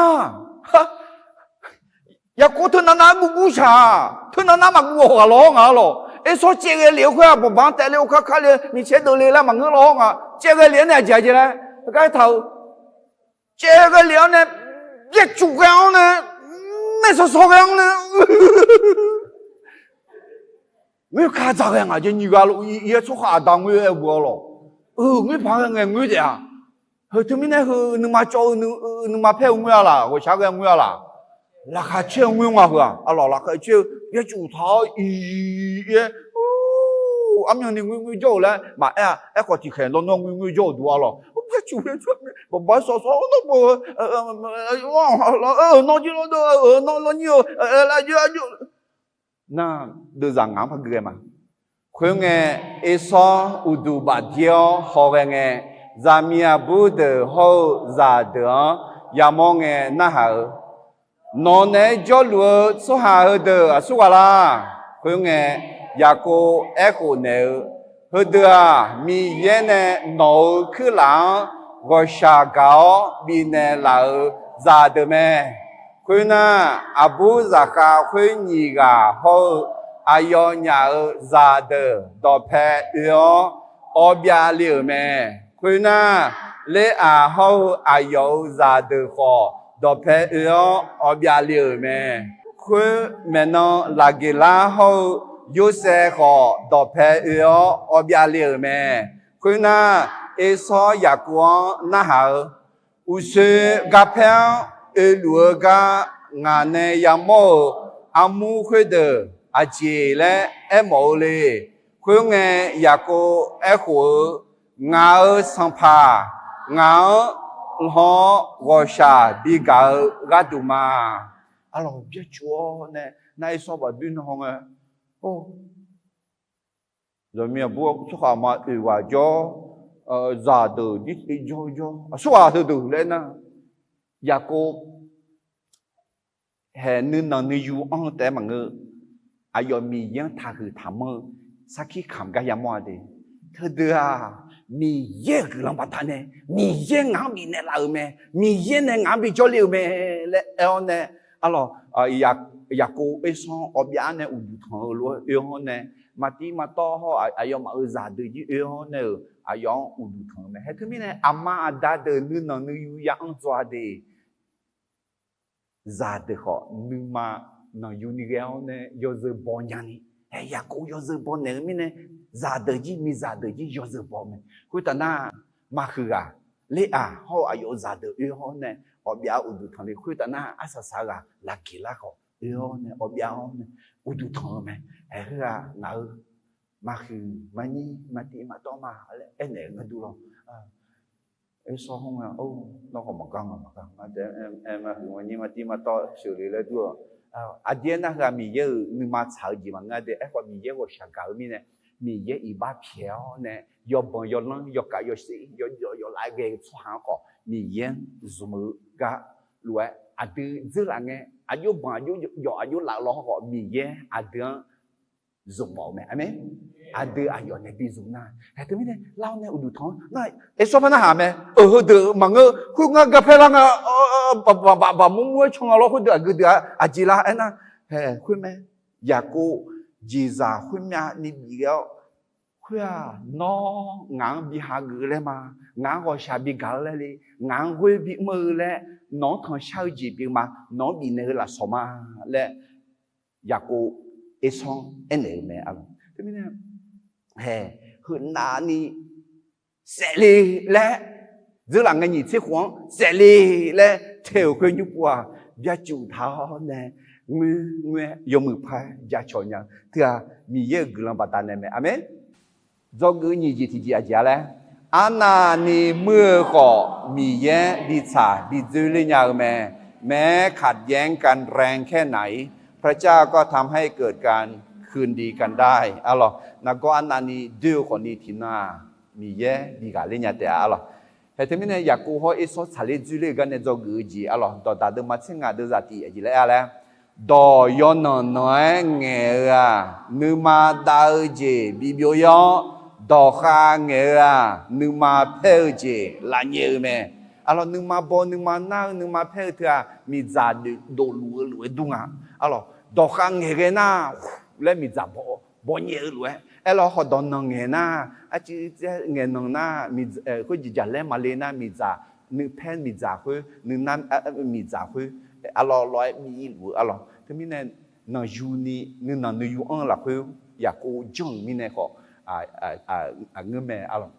Yaqkov teunav nav-aer guv guv shaq, teunav nav maqguv-awq ghaq lawr nga lawq. Ersawr caev ghae lef-eu khoer-aq bawqbaq-anr taef le, orkar kar le, micaer deuv le laer maqngeur lawr nga. Caev ghae lef-awr nae aqjeq aqjeq laer gar aertaq-eu, caev ghae lef-awr nae, byarcuf ghae-awr nae, maeqsaw saw ghae-awr nae, ngoer ka dzaq ghae ngaq jeq nyiq ghaq lof-ir-aer tsawrhaq aqda ngoer-aer bu-awr lawq. Euq ngoer paq ghae ngae ngoer taef-a. Heu teumirnae heu nuima cawv-eu nuima paer-eu ngoer-a laq, ghawqshaq ghae ngoer-a laq. Laqkhaq caer-eu ngoer nga heu-aq, arlawq laqkhaq caer-eu byarcuf taq-awr ir-aer, armyan ni ngoer ngoer jawr-euq laer maqaer-a. Aerkhawf tiqkhaeq lawrnawr ngoer ngoer jawr-euq duq-a lawq. Byarcuf bawqbaq-aer sawf sawf-awr nawr beu, nawr jir lawr deuv-eu nawr lawnyir-eu, lavjoer lavjoer nar, deuvzaq ngaq-anr par gui ghae ma. Khoerngae, Ersawr uqduq bafdir-awr hawghae ngae, zaqmiq aqbur deuq hawr-eu zaqdeuq-anr yamawr ngae narhaq-eu, Nawq naeq-aer jawrluf-eu tsawrhaq heudeuq aqsur ghaq la? Khoerngae, Yaqkov aerkhof naeq-eu, Heudeuq-aq, Miqyaer nae nawq-euq kuirlaf-anr ghawqshaq gaq-awr bifnaeq laf-euq zaqdeuq mae. Khoernar, aqbur zaqkhav khoer nyiq ghaq hawr-eu aqyawfnyaf-euq zaqdeuq dawqpae oe-awr awbyav le-euq mae. Khoernar, Leraq hawr-eu aqyawf-euq zaqdeuq khawf dawqpae oe-awr awbyav le-euq mae. Khoer maeqnan Laqgeqlar hawr-eu Yorsaev khawf dawqpae oe-awr awbyav le-euq mae. Khoernar, Ersawr Yaqkov-anr narhaq-eu, Uqshoe garpaer-anr oeluf-eu gar ngaq nae yamawr-euq armur khoerdeuq aqjeq laer aermawf-eu le. Khoerngae, Yaqkov aerkhof-eu, Ngaq-euq sanqpaq ngaq-anr lan-awr ghawqshaq bigaq-eu gharduq ma. Arlawq, byarcuf-awr nae nar Ersawr bafdir nan hawngae, zaqmiq aqbur tsawrhaq ma oeq ghaq jawr, zaqdeuq jir jawr jawr aqsur ghaq heudeuq laer nar, Yaqkov haeq nuinanq nuiyu anr-eu taef-aer maqngeur. aqyawf Miqyaer-anr taqhuiq taqmanr-eu sarkir kamq gar yamawr-a de. Teudeuq-aq, Miqyaer-euq guiqlanq baqdanae, Miqyaer ngaq-anr bifnaeq laf-euq mae, Miqyaer nae ngaq-anr bijawr le-euq mae laer aer-awr nae, arlawq, Yaqkov Ersanr-anr awbyav nae uqduq tanq-eu lof-aer oe-awr nae, maqtiv maqtawv hawr aqyawfmaf-euq zaqdeuq jir oe-awr nae-euq aqyawf-anr uqduq tanq-eu mae. Haeq teumirnae aqma aqda deuq nuinanq nuiyu ya anr dzaw-a de. Zaqdeuq khawf nuima nanqyu ni ghae-awr nae yawzeu baw nyani, haeq Yaqkov yawzeu baw naeq-eu mirnae, zaqdeuq jir miqzaq deuq jir yawzeu baw mae. Khoertav nar, maqhuiq ghaq ler-aq hawr-eu aqyawf-euq zaqdeuq oe-awr nae awbyav uqduq tanq le. Khoertav nar, arsaq saq-eu ghaq laqgeq lar khawf oe-awr nae awbyav-awr nae uqduq tanq-eu mae. Haeq khoerghaq ngaq-eu maqhuiq maqnyir maqtiv maqtawv ma laer aernaeq-eu gharduq lawr. Ersanr hawr nga, nawr khawf maqgar nga maqgar nga, maqhuiq maqnyir maqtiv maqtawv sheuqle laer dur-awq. Aqjeq aernar, heughaq Miqyaer-euq nuima tsaq-eu jeq maqngeur-a de. Aerkhawf Miqyaer ghawqshaq gaq-eu mirnae, Miqyaer iqbax pyaeq-awr nae yawbanq yawlanr yawkav yawsher yawjawf yawlav ghae-eu tsawrhaq-anr khawf Miqyaer-anr zmq-eu gar lof-aer aqdui dzeurlaf ngae, aqjox banq aqjox yawf aqjox laf-eu law hawr khawf Miqyaer aqdui-anr zmq mawf-eu mae. Aqmeq. Aqdui aqyawf nae bi zmq nar, haeq teumirnae lar-awr nae uqduq tanq-anr nar, Ersanr par narhaq mae. Euq heudeuq maqngeur, khoerngar garpaer lar nga, baqbaq baqmur mur-aer can nga lawr. Khoerdeuq aqgeu deuq-aq aqjeq lar aernar, haeq khoer mae. Yaqkov jeqzaq khoermyav ni bif ghae-awr, khoer-aq, nawr ngaq-anr bi hageuf-eu laer ma, ngaq-anr ghawqshaq bi gaq-eu laer le, ngaq-anr ghoer bi mr-eu laer, nawq-anr tanqshar-eu jeq pyeuf ma, nawq-anr bifnaeq-eu lafsawq ma laer Yaqkov Ersanr aernaeq-eu mae. Teumirnae, haeq, heunav ni saefle laer, dzeurlaf ngae nyiq tser khof-anr saefle laer tae-euq khoer nymr pov-aq, byacuf taq-awr nae ngoerngoer-aer yawmuiq par jacawq nya-eu teu-aq, Miqyaer-euq guiqlanq baqdanae mae. Aqmeq. Dzawgeuf nyiq jeq tiqjeq aqjeq-a laer, arnavni muir-eu khawf Miqyaer bi tsaq bi dzoer ler nya-eu mae. แม้ขัดแย้งกันแรงแค่ไหน พระเจ้าก็ทำให้เกิดการคืนดีกันได้ Arlawq, nargawr arnavni doer-eu khawfni tiqnan-aq, Miqyaer bi ghaqler nya taef-a. Arlawq, haeq teumirnae Yaqkov hawr Ersanr tsaqler dzoerler-eu gar nae dzawgeuf-eu jeq, arlawq, dawqdaq deuvma tser ngaq deuvzaq tiq aqjeq laer aer-a laer, dawq yawnanq nanq-aer ngaeq-eu-aq, nuima dav-eu jeq bibyov-ir-awr, dawqkhav ngaeq-eu-aq, nuima paer-eu jeq lafnyaef-eu mae. Arlawq, nuima baw nuima nar-eu nuima paer-eu teu-aq, miqdzaq dofluf-eu lof-aer dur nga. Arlawq, dawqkhav ngaeq ghae nar laer miqdzaq baw, bawnyaef-eu lof-aer. Aerlawq, hawqdawq nanq ngaeq nar, arcuiv tsaer ngaeq nanq nar, khoer jeqjaq laer maqle nar, miqdzaq, nuipaer miqdzaq khoer, nuinar miqdzaq khoer, arlawq lawq-aer bi-ir luf-eu. Arlawq, teumirnae nanqyuni nuinanq nuiyu anr-eu lafkhoer Yaqkov janr-euq mirnae khawf, aqngeur mae. Arlawq,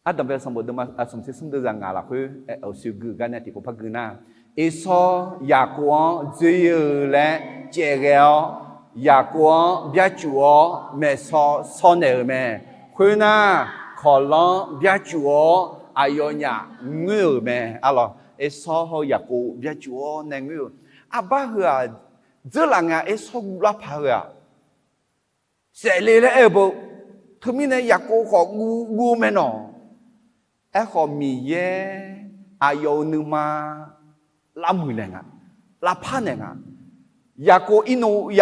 Ardanqbae sanqbof deuvma smq tser smr deuvzaq ngaq lafkhoer, aqsoeq gui-eu gar nae tiqpov par gui nar, Ersanr Yaqkov-anr dzoer-eu laer caev ghae-awr, Yaqkov-anr byacuf-awr maeqsaw saw naeq-euq mae. Khoernar, kawqlanr byacuf-awr aqyawfnyaf ngoer-euq mae. Arlawq, Ersanr hawr-eu Yaqkov byacuf-awr nae ngoer-euq. Arbar heu-aq, dzeurlaf ngae Ersanr guvlar paq-eu-aq, saefle laer aer-eu beu. Teumirnae Yaqkov khawf guv guv-eu mae nawq. Aerkhawf Miqyaer aqyawf-euq nuima lavmuiq naeq nga, lavpar naeq nga. Yaqkov irnov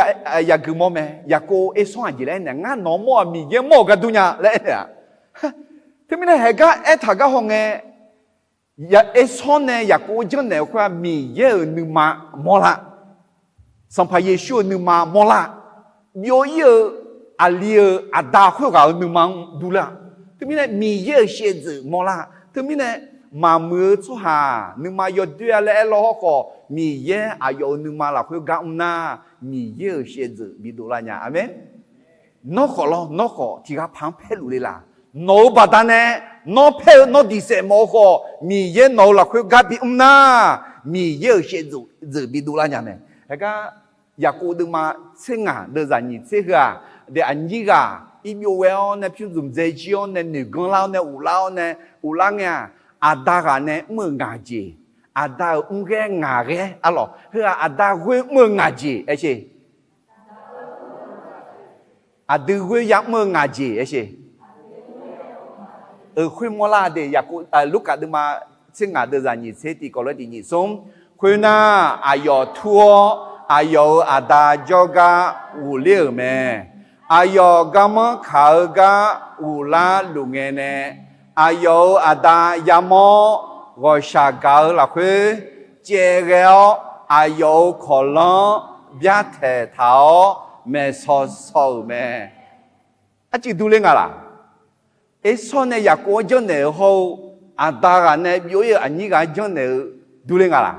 yagui mawr mae. Yaqkov Ersanr aqjeq laer aernaeq, ngar nawq-anr mawr-aq Miqyaer mawr-euq gar dur nya laer aernaeq-a. Teumirnae haeq gar aertaq gar hawngae, Ersanr nae Yaqkov-anr janrnaeq-eu khoer-aq, Miqyaer-euq nuima mawrlar, Sanqpaq Yeqsur-euq nuima mawrlar, byov-ir-eu aqli-euq aqda khoerghaq-euq nuima-anr durlar. Teumirnae Miqyaer-euq shaevdzeuf mawrlar. Teumirnae maqmuiq-eu tsawrhaq nuima yawdoer-a laer aerlaw hawrkhawf, Miqyaer aqyawf-euq nuima lafkhoer gar mr nar, Miqyaer-euq shaevdzeuf bidov lar nya. Aqmeq. Nawr khawf lawr, nawr khawf tiqghaq paq-anr paerluf le laq? Nawq-euq baqdanae nawr paer-eu nawr diq saef mawf-eu khawf, Miqyaer nawq-euq lafkhoer gar bimr nar, Miqyaer-euq shaevdzeuf bidov lar nya mae. Haegar Yaqkov deuvma tser ngaq deuvzaq nyiq tser heu-aq, daef aqnyir ghaq irbyov ghae-awr nae pyur dzmq dzae jir-awr nae noeq ganr lar-awr nae uqlar-awr nae uqlar ngae-aq, aqda ghaq nae mr-euq ngaq jeq, aqda-euq mrghaer ngaq ghaer arlawq, heu-aq aqda ghoer mr-eu ngaq jeq aer sher. Aqdui ghoer ya mr-eu ngaq jeq aer sher. Euq khoer mawrlar de. Yaqkov, Lurkaf deuvma tser ngaq deuvzaq nyiq tser tiq kawv lof-aer tiq nyiq smr. Khoernar, aqyawf tur-awr aqyawf-euq aqda jawrgar ghofler-euq mae. Aqyawf garmanr kaq-eu gar ghoflar luf ngae nae, aqyawf-euq aqda yamawr-awr, ghawqshaq gaq-eu lafkhoer caevghae-awr, aqyawf-euq kawqlanr-anr byartaeq taq-awr maeqsaw saw-euq mae. Arcuif durler nga laq? Ersawr nae Yaqkov-anr janrnaeq-eu hawr-eu, aqda ghaq nae byov ir-euq aqnyir ghaq-anr janrnaeq-eu durler nga laq?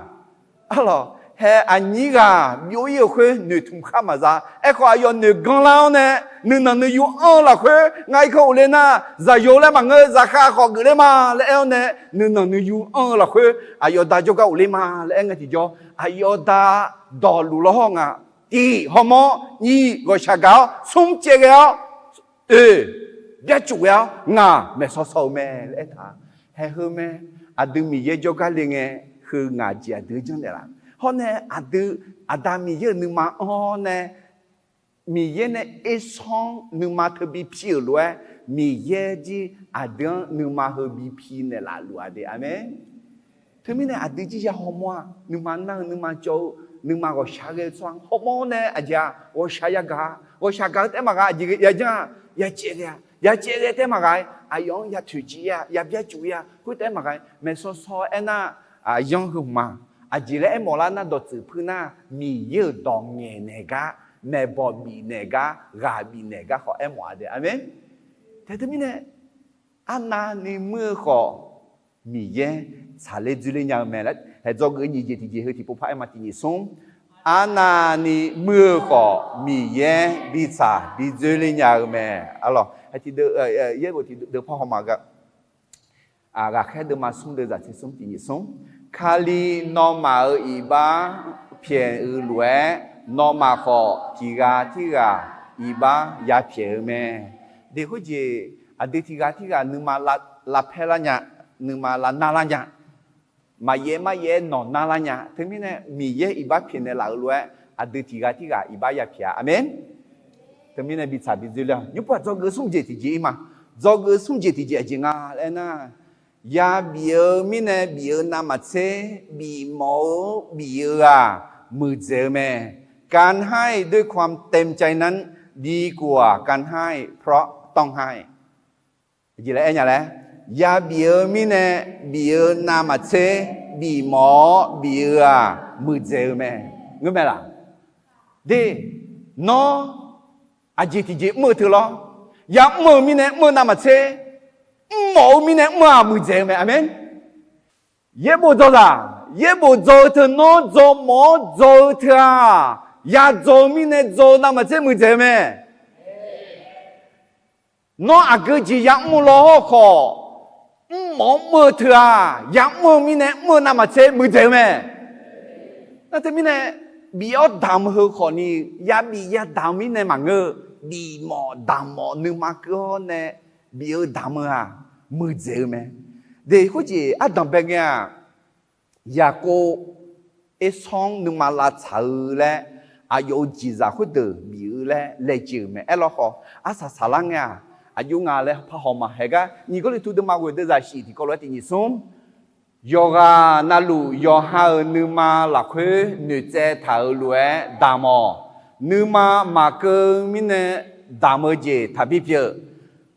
Arlawq, hae aqnyir ghaq byov ir-euq khoer noeqtmq khar maqza. Aerkhawf, aqyawf noeq ganrlar-awr nae, nuinanq nuiyu anr-eu lafkhoer, ngar irkanr ghofler nar, zaqyo laer maqngeur, zaqkhav khawf geufler ma laer aer-awr nae, nuinanq nuiyu anr-eu lafkhoer aqyawf da jawrgar ghofler ma laer aer ngae tiqjawr, aqyawf da dawqluf lawr hawr nga. Tiq, hawmawr. Nyiq, ghawqshaq gaq-awr. Smr, caevghae-awr. Oeq, byarcuf ghae-awr. Ngaq maeqsaw saw-eu mae laer aertaq. Haeq heu mae. Aqdui Miqyaer jawrgar le ngae, heu ngaq jeq aqdui-anr janrnaeq laf? Hawr nae aqdui Aqda Miqyaer-euq nuima anr-awr nae, Miqyaer nae ersawr-anr nuima teu bi pi-euq lof-aer, Miqyaer jir aqdui-anr nuima heu bi pi naeqlaf luf-a de. Aqmeq. Teumirnae aqdui jir ya hawmawr-aq, nuima nar-eu, nuima cawv-eu, nuima ghawqshaq ghae-eu tsawrhaq-anr hawmawr nae aqjeq-aq ghawqshaq yagaq-a. Ghawqshaq gaq-eu taef-aer maqghae, aqjeq ya janr-aq, ya caevghae-a. Ya caevghae taef-aer maqghae, aqyawf-anr ya toeqciv ir-a, ya byarcuf ir-a. Khoer taef-aer maqghae, maeqsaw saw aernar, aqyanr heu hmq ma. Aqjeq laer aermawf lar nar, dawqtsuif puir nar, Miqyaer-euq dawq ngaeqnaeq gar, maeqbawq bifnaeq gar, ghaq bifnaeq gar khawf aermawf-a de. Aqmeq. Tae teumirnae, arnavni muir-eu khawf, Miqyaer tsaqler dzoerler nya-eu mae laer, haeq dzawgeuf nyiq jeq tiqjeq heu tiqpov par aer ma. Tiq nyiq smr, arnavni muir-eu khawf, Miqyaer bitsaq bidzoerler nya-eu mae. Arlawq, tiqdeuv, yaerbof tiqdeuv par haw ma ga. Ghaqkhaer deuvma smr deuvzaq tser smr tiq nyiq smr. Kali nawmaf-euq iqbax pyaeq-eu lof-aer, nawmaf khawf tiq ghaq tirghaq iqbax yapyaeq-eu mae. Deq khoerjeq aqdui tiq ghaq tirghaq nuima lavpaer lar nya, nuima lavnar lar nya, maqyaef maryaef-aer nawq nar lar nya. Teumirnae Miqyaer iqbax pyaeqnaeq laf-euq lof-aer, aqdui tiq ghaq tirghaq iqbax yapyaeq-a. Aqmeq. Teumirnae bitsaq bidzoerler-a. Nymrpov-aq dzawgeuf smr jeq tiqjeq ir ma. Dzawgeuf smr jeq tiqjeq aqjeq nga laer nar, yabif-eu mirnae bif-eu navmaqtser, bifmawf-eu bif-eu-aq, muiqdzaeq-eu mae. การให้ด้วยความเต็มใจนั้น ดีกว่าการให้เพราะต้องให้ Aqjeq laer aer nya laer, yabif-eu mirnae bif-eu navmaqtser, bifmawf-awr bif-eu-aq, muiqdzaeq-eu mae. Ngeur mae laq? De, nawr aqjeq tiqjeq mr-eu teu lawr, yamr-eu mirnae mr-eu navmaqtser, mrmawf-eu mirnae mr-aq muiqdzaeq-eu mae. Aqmeq. Yaerbof dzawzaq, yaerbof dzaw-eu teu nawr dzaw mawf-awr dzaw-eu teu-aq, yadzaw-eu mirnae dzaw-eu navmaqtser muiqdzaeq-eu mae. Nawr aqgeu jeq yamr-eu lawr hawr khawf, mrmawf-awr mr-eu teu-aq, yamr-eu mirnae mr-eu navmaqtser muiqdzaeq-eu mae. Nar teumirnae, bif-awr damq heu khawfni, yabif yadamq mirnae maqngeur-eu, bifmawf damq mawf nuima keuv-awr nae bif-eu damq-eu-aq, muiqdzaeq-eu mae. De, khoerjeq ardanqbae ngae-aq, Yaqkov ersawr-anr nuima lavtsaq-eu laer, aqyawf-euq jeqzaq khoerdeuq bif-eu laer laejae-euq mae. Aerlawkhawf, arsaq saqlar ngae-aq, aqjox nga laer par haw ma. Haeq gar nyiq Gawrliqtu deuvma ghoeq deuvzaq shif tiqkawv lof-aer tiq nyiq smr, yawqghaq navluf yawqha-euq nuima lafkhoer noeqtsaev taq-euq lof-aer damq-awq. Nuima maqkeuv mirnae damq-eu jeq taqbi pyeuf.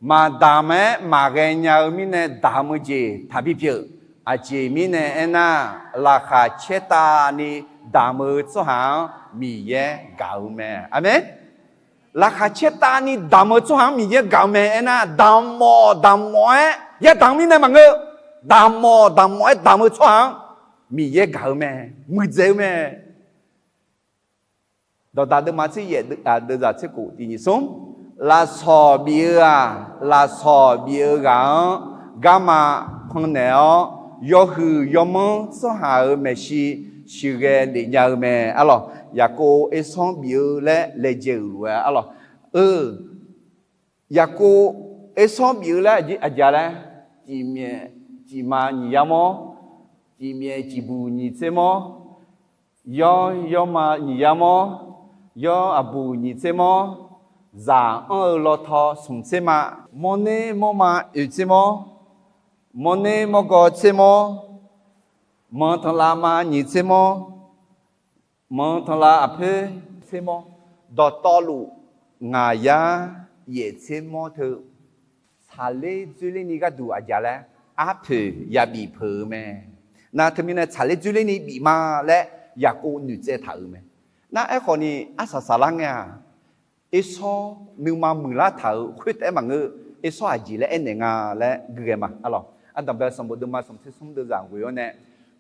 Maqdamq-aer maqghae nya-eu mirnae damq-eu jeq taqbi pyeuf. Aqjeq mirnae aernar, laqkhaq caertavni damq-eu tsawrhaq-anr Miqyaer gaq-eu mae. Aqmeq. Laqkhaq caertavni damq-eu tsawrhaq-anr Miqyaer gaq-eu mae. Aernar, damq mawf damq mawf-aer yadamq mirnae maqngeur, damq mawf damq mawf-aer damq-eu tsawrhaq-anr Miqyaer gaq-eu mae, muiqdzaeq-eu mae. Dawqdaq deuvma tser yaef deuvzaq tser khof tiq nyiq smr, lafsawq bif-eu-aq, lafsawq bif-eu ghaq-anr garma pannaeq-awr, yawhuiq yawmanr tsawrhaq-euq maeqshi siqghae lef nya-eu mae. Arlawq, Yaqkov ersawr bif-eu laer laejae-euq lof-aer arlawq, eu, Yaqkov ersawr bif-eu laer aqjeq laer, ciqmyaef ciqma nyiq yar mawr, ciqmyaef ciqbuq nyiq tser mawr, yawr yawrma nyiq yar mawr, yawr aqbuq nyiq tser mawr, zaq anr-eu lawtaw smq tser ma, mawrner mawrma oeq tser mawr, mawrner mawrgawv tser mawr, manq tanqlavma nyiq tser mawr, Manq tanqlav aqpoer tsermawr, dawqtawvluf ngaq yar yaef tsermawr teu, tsaqler dzoerlerni gharduq aqjeq laer arpoeq yabif peuq-eu mae. Nar teumirnae tsaqler dzoerlerni bif ma laer Yaqkov noeqtsaev taq-euq mae. Nar aerkhawfni arsaq saqlar ngae-aq, Ersawr nuima muiqlar taq-euq khoertaef-aer maqngeur. Ersawr aqjeq laer aernaeq nga laer gui ghae ma. Arlawq, ardanqbae sanqbof deuvma sanqbof tsersmr deuvzaq ghoe-awr nae,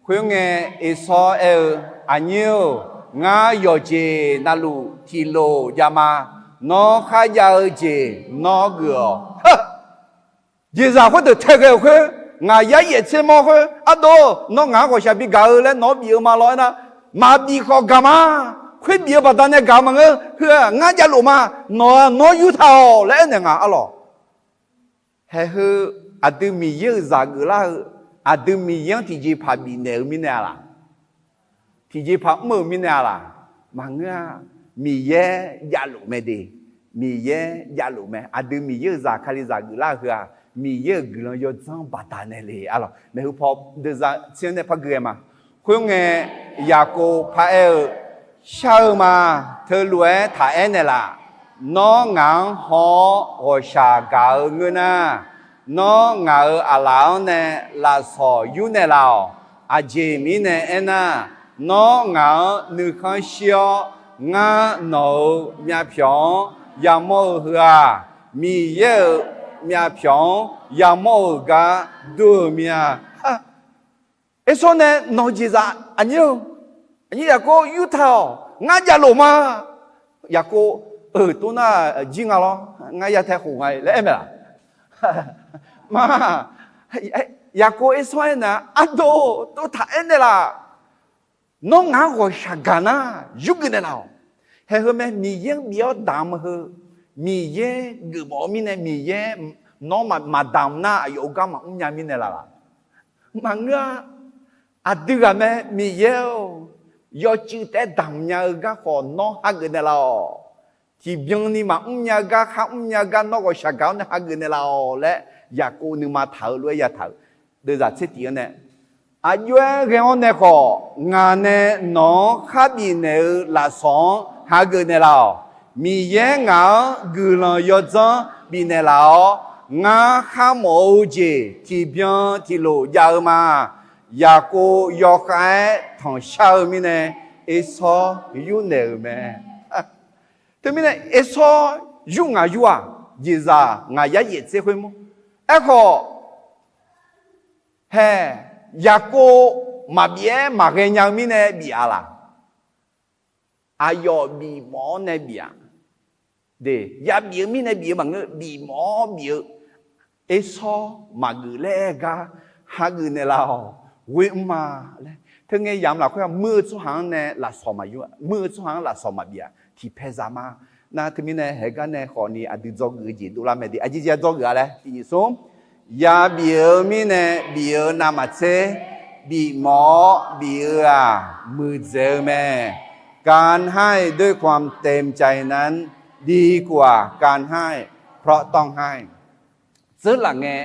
khoerngae Ersawr aer-eu, Aqnyir-or, ngar yawqjeq navluf tiqlof jav ma. Nawr kharjav-eu jeq nawr geuf-awq. Jeqzaq khoerdeuq tae ghae-euq khoer, ngaq yar yaef tsermawr khoer, Ardov, nawr ngaq-anr ghawqshaq bigaq-eu laer nawq-anr bif-eu ma law aernar, maqbif khawf gaq ma. Khoer bif-eu baqdanae gaq-eu maqngeur. Heu-aq ngar javlof ma. Nawq-aq nawr yurtaq-awq laer aernaeq nga arlawq. Haeq heu aqdui Miqyaer-euq zaq geuflar-eu, aqdui Miqyaer-anr tiqjeqpaq bifnaeq-eu mirnae-a laq? Tiqjeqpaq mr-euq mirnae-a laq? Maqngeur-a. Miqyaer javlof mae de. Miqyaer javlof mae. Aqdui Miqyaer-euq zaq kalizaq geuflar-eu heu-aq, Miqyaer-euq guiqlanq yawdzanr baqdanae le arlawq. Maeqhu paw deuvzaq tser-anr nae par gui ghae ma. Khoerngae Yaqkov paraer-eu, Shar-eu ma. Teulof-aer taq aer naeqlaf. Nawr ngaq-anr haw-awr ghawqshaq gaq-eu ngeur nar, nawr ngaq-euq aqlaf-anr nae lafsawq yur naeqlaf-awq. Aqjeq mirnae aernar, nawr ngaq-anr nuikhanr shir-awr, ngar nawq-euq myavpyawq-anr yamawr-eu heu-aq, Miqyaer-euq myavpyawq-anr yamawr-euq gar dur-euq mir-a. Ersawr nae nawq-eu jeqzaq aqnyir-eu, aqnyir Yaqkov yurtaq-awq. Ngar javlof ma. Yaqkov, euq, tov nar jir nga lawr, ngar ya tae khof nga laer aer mae laq? Ma, Yaqkov Ersawr aernar, Ardov, tov taq aer naeqlaf. Nawr ngaq-anr ghawqshaq gaq nar, yurgeuf naeqlaf-awq. Haeq heu mae, Miqyaer-anr bif-awr damq-eu heu, Miqyaer geufmawf-eu mirnae, Miqyaer nawr maqdamq nar aqyawf-euq gar maqmr nya mirnae laf laf? Maqngeur-a. Aqdui ghaq mae, Miqyaer-or, yawcuiv taef-aer damq nya-eu gar khawf nawr hageuf naeqlaf-awq. Tiqbyan ni maqmr nya-eu gar, kharmr nya-eu gar nawr ghawqshaq gaq-awr nae hageuf naeqlaf-awq laer Yaqkov nuima taq-eu lof-aer yataq-euq. Deuvzaq tser tif-anr nae, Aqjox-aer ghae-awr nae khawf, ngaq nae nawq-anr khar bifnaeq-eu lafsawq-anr hageuf naeqlaf-awq. Miqyaer ngaq-anr guiqlanq yawdzanr bifnaeq laf-awr, ngar kharmawf-eu jeq tiqbyan tiqlof jav-eu ma. Yaqkov yawkhav-aer tanqshar-eu mirnae, Ersawr yurnaeq-euq mae. Teumirnae Ersawr yur ngaq yur-aq, jeqzaq ngaq yar yaef tser khoer mawr. Aerkhawf, haeq, Yaqkov maqbif-aer maqghae nya-eu mirnae bif-a laq? Aqyawf bifmawf-awr nae bif-aq, de, yabif-eu mirnae bif-eu maqngeur, bifmawf-awr bif-eu, Ersawr maqgeuf laer aer-eu gar hageuf naeqlaf-awq, ghoe mr ma laer. Teungae yamq lafkhoer-aq, muir-eu tsawrhaq-anr nae lafsawq maqyur, muir-eu tsawrhaq-anr lafsawq maqbif-aq, tiqpaeq zaq ma. Nar teumirnae haeq gar nae khawfni aqdui dzawgeuf-eu jeq dovlar mae de. Aqjeq jeq-a dzawgeuf-a laer tiqnyif smr, yabif-eu mirnae bif-eu navmaqtser, bifmawf-awr bif-eu-aq, muiqdzaeq-eu mae. การให้ด้วยความเต็มใจนั้น ดีกว่าการให้เพราะต้องให้ Tseurlaf ngae,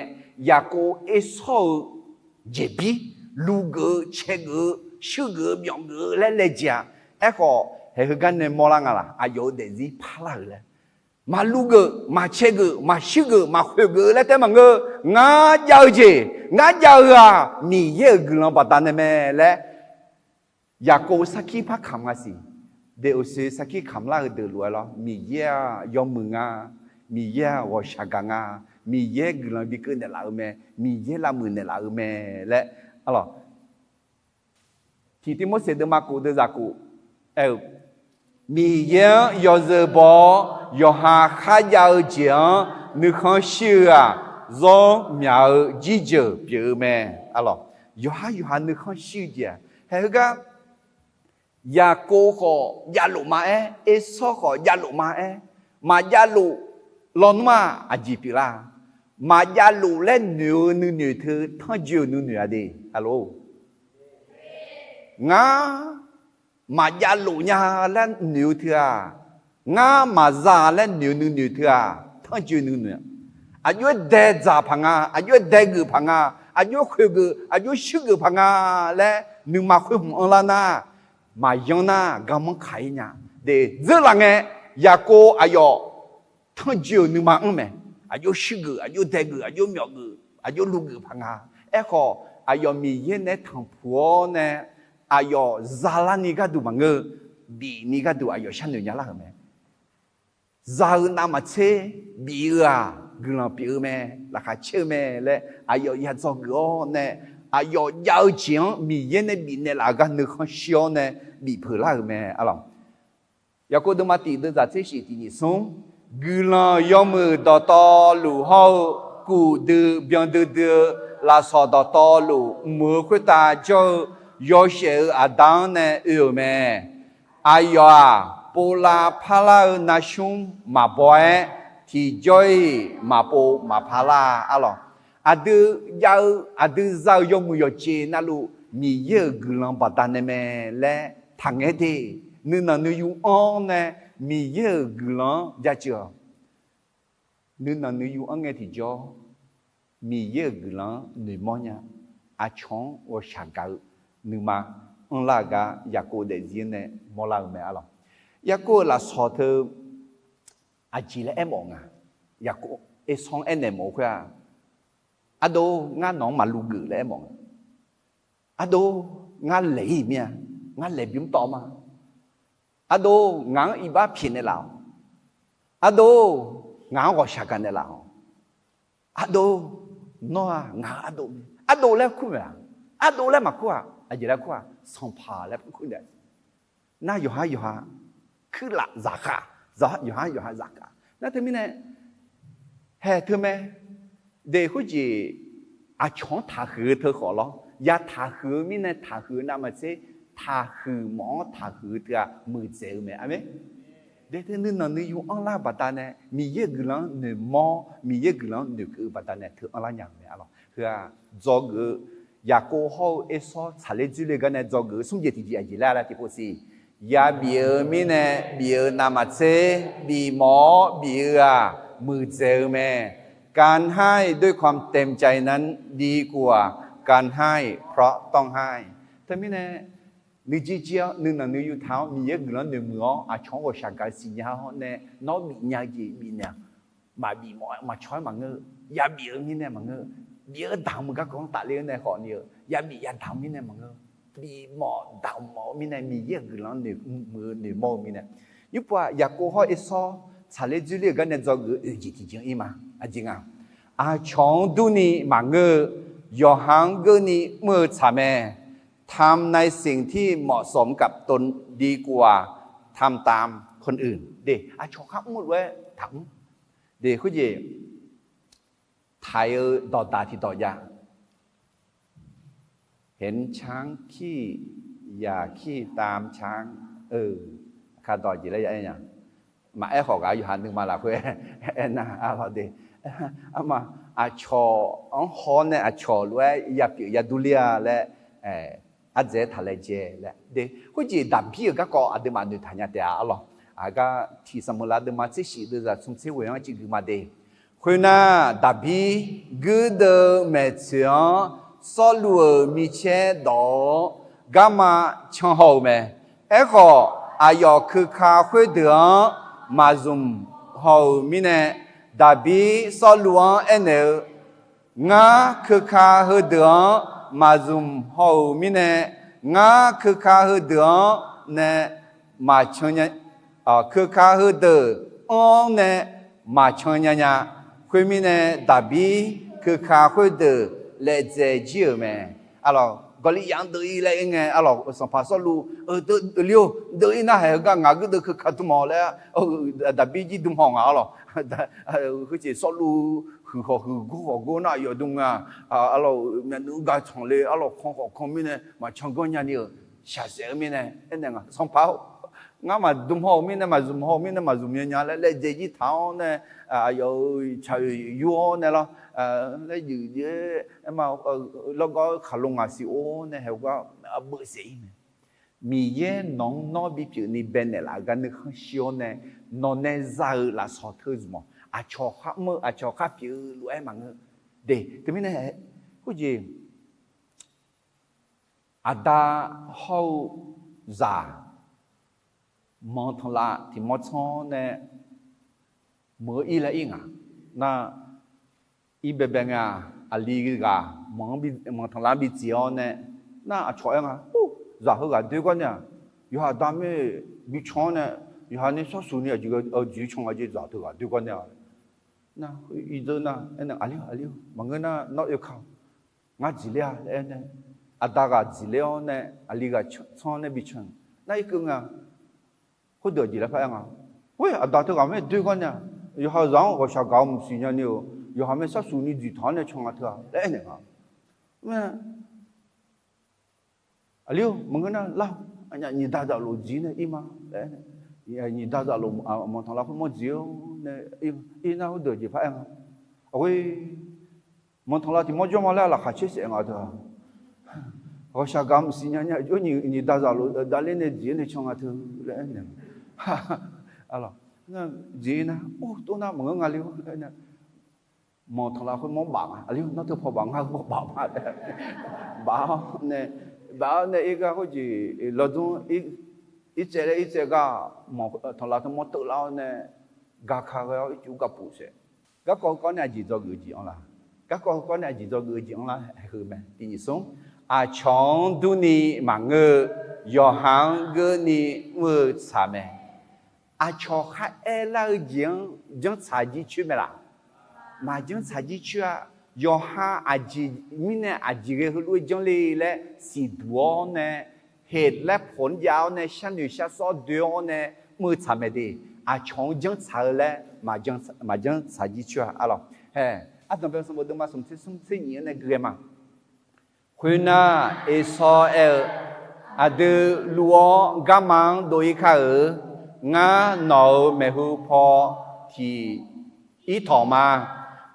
Yaqkov Ersawr-eu jeqbir, luv geuf-eu, cae geuf-eu, shuir geuf-eu, byawf geuf-eu laer laejae-a. Aerkhawf, haeq heugar nae mawrlar nga laq? Aqyawf-euq daefzir parlar-euq laer, maqluv geuf, maqcae geuf, maqshuir geuf, maqkhoeq geuf-eu laer taef maqngeur. Ngar jav-eu jeq, ngar jav-eu-aq, Miqyaer-euq guiqlanq baqdanae mae laer Yaqkov sarkir par kamq nga siq. Deqoqsoe sarkir kamqlar-eu deuq lof-aer lawr, Miqyaer-aq yawmuiq nga, Miqyaer-aq ghawqshaq gaq nga, Miqyaer guiqlanq bi keuv naeqlaf-eu mae, Miqyaer lavmuiq naeqlaf-eu mae laer, arlawq, Tiq Tivmorseq deuvma kof deuvzaq kof aer-eu, Miqyaer-anr yawzeu baw-awr yawqha kharjav-eu jeq-anr nuikhanr shir-eu-aq, zawr myaq-eu jirjeuq pyeuf-eu mae. Arlawq, yawqhar yawqha nuikhanr shir-eu jeq-aq, haeq heugar Yaqkov khawf javlof ma-aer, Ersawr khawf javlof ma-aer, maqjavlof lawnmr-aq aqjeq pyeuflar? Maqjavlof laer noeq-eu nuinoeq teu tanrjoe-eu nuinoeq-a de. Arlawq, ngar maqjavlof nya laer noeq-eu teu-aq, ngar maqza laer noeq-eu nuinoeq teu-aq, tanrjoe nuinoeq. Aqjox-aer dae dzaq paq nga, aqjox-aer dae geuf paq nga, aqjox-aer khoeq geuf, aqjox-aer shuir geuf paq nga laer nuima khoer hmq anrlar nar, maqyanr nar garmanr kaq-ir nya. De, dzeurlaf ngae, Yaqkov aqyawf tanrjoe-euq nuima anr mae. Aqjox shuirgeuf, aqjox daegeuf, aqjox myawfgeuf, aqjox lugeuf paq nga. Aerkhawf, aqyawf Miqyaer nae tanqpuq-awr nae, aqyawf zalarni gharduq maqngeur, bifni gharduq aqyawf sharnoeq nya lar-euq mae. Za-eu navmaqtser bif-eu-aq, guiqlanq pyeuf-eu mae, laqkhaq caer-eu mae laer aqyawf ya dzawgeuf-awr nae, aqyawf jav-eu jeq-anr Miqyaer nae bifnaeq laf-eu gar nuikhanr shir-awr nae bifpeuq lar-euq mae, aqlawq. Yaqkov deuvma tiq deuvzaq tser shif tiq nyiq smr, guiqlanq yawmuiq dawqtawvluf hawr-eu kuf dui byan duidui-eu lafsawq dawqtawvluf mq-eu khoertav jawr-eu yawshaef-euq Aqda-anr nae oe-euq mae. Aqyawf-aq, povlav parlar-eu narsmr maqbaw-aer, tiqjawr-iq maqpov maqpar lar-a, aqlawq. Aqdui jav-eu, aqdui za-euq yawmuiq yawqjeq navluf Miqyaer-euq guiqlanq baqdanae mae laer taqngaer de. Nuinanq nuiyu anr-awr nae Miqyaer-euq guiqlanq-anr jaceuq-awq. Nuinanq nuiyu anr ngae tiqjawr, Miqyaer-euq guiqlanq-anr noeqmawr nya. Aqcawq-anr ghawqshaq gaq-eu nuima anrlar-eu gar Yaqkov daefzir-anr nae mawrlar-eu mae, aqlawq. Yaqkov-euq lafsawq teu aqjeq laer aermawf nga. Yaqkov Ersawr-anr aernaeq mawf-eu khoer-aq, ardov, ngar nawq-anr maqluv geuf laer aermawf nga. Ardov, ngar laeq-ir mir-a, ngar laeq bimr tawv ma. Ardov, ngaq-anr iqbax pyaeqnaeq laf-awq. Ardov, ngaq-anr ghawqshaq gaqnaeq laf-awq. Ardov, nawr-aq ngaq-euq ardov mae. Ardov laer kur maeq-a. Ardov laer maqkur-aq, aqjeq laer kur-aq, sanqpaq laer kur nae. Nar yawqhar yawqha kuirlaf zaqkhav, yawqhar yawqha zaqkhav. Nar teumirnae, haeq teumae, de khoerjeq aqcawq-anr taqhuiq-eu teu khawf lawr, ya taqhuiq-eu mirnae taqhuiq-eu navmaqtser, taqhuiq mawf-anr taqhuiq-eu teu-aq muiqdzaeq-eu mae, aqmeq. De teu nuinanq nuiyu anrlar-eu baqdanae Miqyaer-euq guiqlanq-anr noeqmawr, Miqyaer-euq guiqlanq-anr noeqkeuv-eu baqdanae teu anrlar nya-euq mae, aqlawq. Heu-aq, dzawgeuf-eu Yaqkov hawr-eu Ersawr tsaqler dzoerler-eu garnae dzawgeuf-eu smr jeq tiqjeq aqjeq laer laer tiqpov siq. Yabif-eu mirnae bif-eu navmaqtser, bifmawf-awr bif-eu-aq muiqdzaeq-eu mae. การให้ด้วยความเต็มใจนั้นดีกว่าการให้เพราะต้องให้ Teumirnae, nuijeq jeq-awr nuinanq nuiyu taq-awr Miqyaer guiqlanq noeqmuiq-awr aqcawq-anr ghawqshaq gaq-eu siqnya-awr nae nawr bifnya-eu jeq bifnaeq-aq, maqbif mawf-aer maqcawq-aer maqngeur-eu, yabif-eu mirnae maqngeur-eu, bif-eu damq-eu garkawv-anr tafler-awr nae khawfni-eu, yabif yadamq-eu mirnae maqngeur-eu, bifmawf damq mawf-eu mirnae Miqyaer-euq guiqlanq-anr noeqmuiq-eu noeqmawr-eu mirnae. Nymrpov-aq, Yaqkov hawr Ersawr tsaqler dzoerler-euq garnae dzawgeuf-eu oeq jeq tiqjeq-anr ir ma. Aqjeq nga, aqcawq-anr durni maqngeur-eu, yawqha-anr geurni mr-eu tsaq mae. ทำในสิ่งที่เหมาะสมกับตนดีกว่าทำตามคนอื่น De, aqcawq khar mr-eu lof-aer taqmr. De, khoerjeq taq-eu dawqdaq tiqdawq jav. เห็นช้างขี้ อย่าขี้ตามช้าง Aqkar dawq jeq laer ya aer nya. Maqaer khawf ghaq-eu yawqha nuima lafkhoer aernar, aqlawq de, arma, aqcawq-anr haw nae aqcawq lof-aer yapyeuf yadurler-a laer, ardzaeq-aer taq laejae laer de. Khoerjeq Daqbir-euq garkawv aqduimaf noeqtaq nya taef-a, aqlawq. Aqgar tiq Saqmeuqlav deuvma tser shif deuvzaq tsmr tser ghoeq-anr ciqgui ma de. Khoernar, Daqbir guirdeuv maeqtsoeq-anr Sawrluv-euq micaer dawq-awr garma can haw-euq mae. Aerkhawf, aqyawf keuka khoerdeuq-anr maqzmq haw-euq mirnae, Daqbir Sawrluv-anr aernaeq-eu, Ngar keuka heudeuq-anr maqzmq haw-euq mirnae, ngar keuka heudeuq-anr nae maqcan nya, keuka heudeuq anr-anr nae maqcan nya nya. Khoermirnae, Daqbir keuka khoerdeuq laevdzae jir-euq mae. Aqlawq, Gawrliqyav-anr deuv-ir laer aer ngae, aqlawq, sanqpaq Sawrluv, deuv-ir nar haeq heugar ngaq guirdeuv keuka dm-awq laer, Daqbir jir dm haw nga, aqlawq. Khoerjeq Sawrluv huiq khawf huiq, gor khawf gor nar aqyawf dm nga. Aqlawq, myavnuiv gar tsanqle, aqlawq, kan khawf kan mirnae maqcan ganr nyani-euq shaqsaef-eu mirnae aernaeq nga, Sanqpaq-or, ngar maqdm haw-euq mirnae maqzmq haw-euq mirnae maqzmq nya nya laer laevdzae jir taq-awr nae, aqyawf-euq tsaq-eu yur-awr nae lawr, laer juif jaer aerma, lawrgawv-eu khaqlo ngaq siq-or nae haeq gar arbeuv saef-ir mae. Miqyaer nawq-anr nawr bipyeuf ni baenaeq laf-eu gar nuikhanr shir-awr nae, nawq nae za-euq lafsawq teu zmq-awq. Aqcawq khar mr-eu, aqcawq khar pyeuf-eu lof-aer maqngeur. De, teumirnae, khoerjeq, Aqda hawr-eu zaq manq tanqlav tiq mawr tsanr-awr nae meuq-eu ir laer ir ngaq. Nar, ir baebae ngae-aq, aqli ghaq manq tanqlav-anr bi dziq-awr nae, nar aqcawq aer nga, zaq heughaq doer gar nae-aq, yawqha aqda mir bi can-awr nae, yawqha ni sarsuq ni aqjeq dzoeq can nga jeq zaq teughaq doer gar nae-a. Nar, irdzer nar aernaeq, aqli-or, aqli-or, maqngeur nar nawr oeka-awq. Ngar dziqler-a laer aernaeq, aqda ghaq dziqler-awr nae aqli ghaq tsanr nae bi can. Nar irkeuv nga, khoerdeuq aqjeq laer par aer nga. Khoer aqda teughaq mae doer gar nae-aq, yawqha zaq-anr ghawqshaq gaq-eu mqsiq nya ni-euq, yawqha mae sarsuq ni dziqtaq-awr nae can nga teu-a laer aernaeq nga. Aqli-or, maqngeur nar lar-awq, nyiq da zaflof dziq nae ir ma laer aernaeq, nyiq da zaflof manq tanqlav khoermawr dziq-awr nae ir nar khoerdeuq jeq par aer nga. Aqghoer, manq tanqlav tiq mawr jawr ma laer laqkhaq caer saef nga teu-a. Ghawqshaq gaq mqsiq nya nya jawr nyiq da zaflof davler nae dziq-awr nae can nga teu laer aernaeq. Jeq nar, or, tov nar maqngeur nga le-or, manq tanqlav khoermawr baf nga, aqli-or, nawr teu paw baf ngar khoermawr baf ma laer baf-awr nae, baf-awr nae ir gar khoerjeq lawdmr irtsaev laer irtsaev gar, manq tanqlav teu mawr teuvlar-awr nae gaka ghae-awr ircuf gapuf saef. Garkawv heukawv nae aqjeq dzawgeuf-eu jeq anr la? Garkawv heukawv nae aqjeq dzawgeuf-eu jeq anr lar? Haeq heu mae, tiq nyiq smr, aqcawq-anr durni maqngeur-eu, yawqha-anr geurni mr-eu tsaq mae. Aqcawq kharaer lar-eu jeq-anr janrtsaq jircoer mae laq? Maqjanrtsaq jircoer-a. Yawqha aqjeq mirnae aqjeq ghae heulof-aer janr le laer siqduq-awr nae, heq laer pawq-anr jav-awr nae sharnoeq sharsawr doe-awr nae mr-eu tsaq mae de. Aqcawq-anr janrtsaq-eu laer maqjanrtsaq jircoer-a. Arlawq, hae, ardanqbae sanqbof deuvma smq tser smr tser nyiq-anr nae gui ghae ma. Khoernar, Ersawr aer-eu, Aqdui luv-awr garma-anr dov-ir kar-euq. Ngar nawq-euq maeqhu paw tiq ir tawq ma.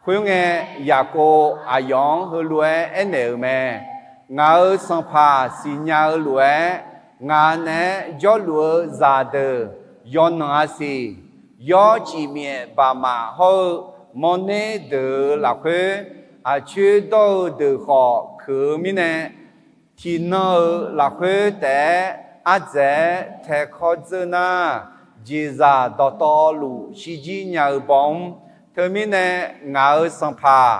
Khoerngae, Yaqkov aqyawf-anr heulof-aer aernaeq-euq mae. Ngaq-euq sanqpaq siqnya-eu lof-aer, ngaq naeq-aer jawrluf-eu zaqdeuq yawqnan-a siq. Yawr cifmyaef baqmaf hawr-eu mawrner deuq-euq lafkhoer, aqcoer dawr-eu deuq khawf keuq-eu mirnae, tiqnan-euq lafkhoer taef-aer ardzaeq-aer taekawr dzeur nar, jeqzaq dawqtawvluf shirjir nya-eu baw mr. Teumirnae, ngaq-euq sanqpaq,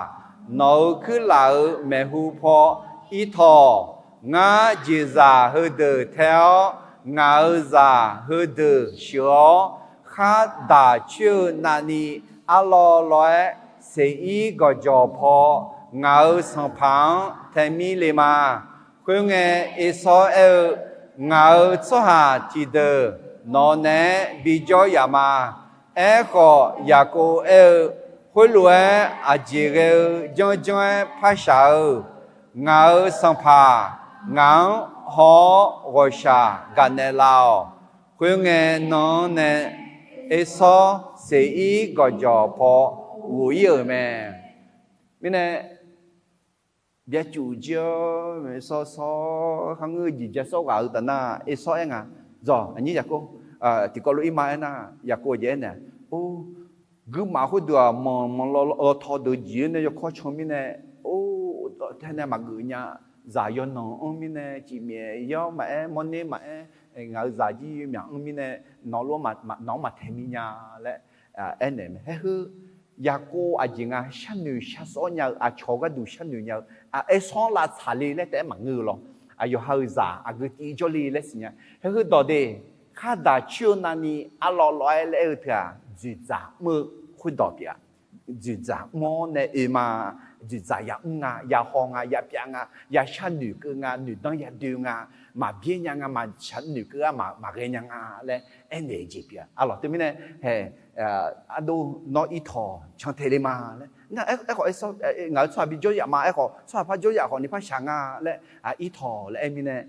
nawq-euq kuirlaf-euq maeqhu paw ir tawq. Ngar jeqzaq heudeuq tae-awr, ngaq-euq zaq heudeuq sheuq-awr, khardaq coer-eu navni arlawv lawv-aer, seqir gawqjawq paw ngaq-euq sanqpaq-anr tae mir le ma. Khoerngae, Ersawr aer-eu, Ngaq-euq tsawrhaq tiqdeuq nawq naeq-aer bijawr yaf ma. Aerkhawf, Yaqkov aer-eu, Khoerlof-aer aqjeq ghae-eu janrjanr-aer par shaq-eu, ngaq-euq sanqpaq ngaq-anr haw-awr ghawqshaq gaqnaeq laf-awq. Khoerngae, nan-anr nae Ersawr seqir gawqjawq paw ghof-ir-euq mae. Mirnae, byacuf jir-awr maeqsawr sawr kharngeur-eu jeq ja sawr ghaq-eu taf nar, Ersawr aer nga, Dzawq, aqnyir Yaqkov, tiqkawv lof-ir ma aernar, Yaqkov aqjeq aernaeq, or, guirmaf khoerdeuq-aq, manq manq lawtaw deuq jeq-anr nae yawkawr can mirnae, or, tae nae maqgeuf nya, zaq yawqnan anr mirnae, cifmyaef yawr maqaer, mawrner maqaer, ngaq-euq zaq jir myaq anr mirnae, nawq lof-aer nawq-anr maqtae mi nya laer aernaeq mae. Haer heu, Yaqkov aqjeq nga sharnoeq sharsawr nya-eu, aqcawq gharduq sharnoeq nya-eu, Ersawr-anr lavtsaq le laer taef-aer maqngeur-eu lawr. Aqyawf ha-euq zaq aqgeu tiv jawrle laer siqnya. Haer heu dawq de, khardaq coer-eu navni arlawv lawv-aer laer aer-eu teu-aq, dzoeqdzaq mr-eu khoerdawq pyeuf-a. Dzoeqdzaq mr-awr nae oe ma. Dzoeqdzaq yamr nga, yahaw nga, yapyav nga, yashar noeqkeuv nga, noeqdanr yadoe nga, maqbyaer nya nga, maqshaq noeqkeuv-ar maqghae nya nga laer aernaeq-eu jeq pyeuf-a. Arlawq teumirnae, hae, ardov nawr ir tawq cantae le ma laer. Aerkhawf, ngaq-euq tsawrhaq bijawr yaf ma. Aerkhawf, tsawrhaq par jawr yaf khawf ni par shaq nga laer, ir tawq laer aer mirnae,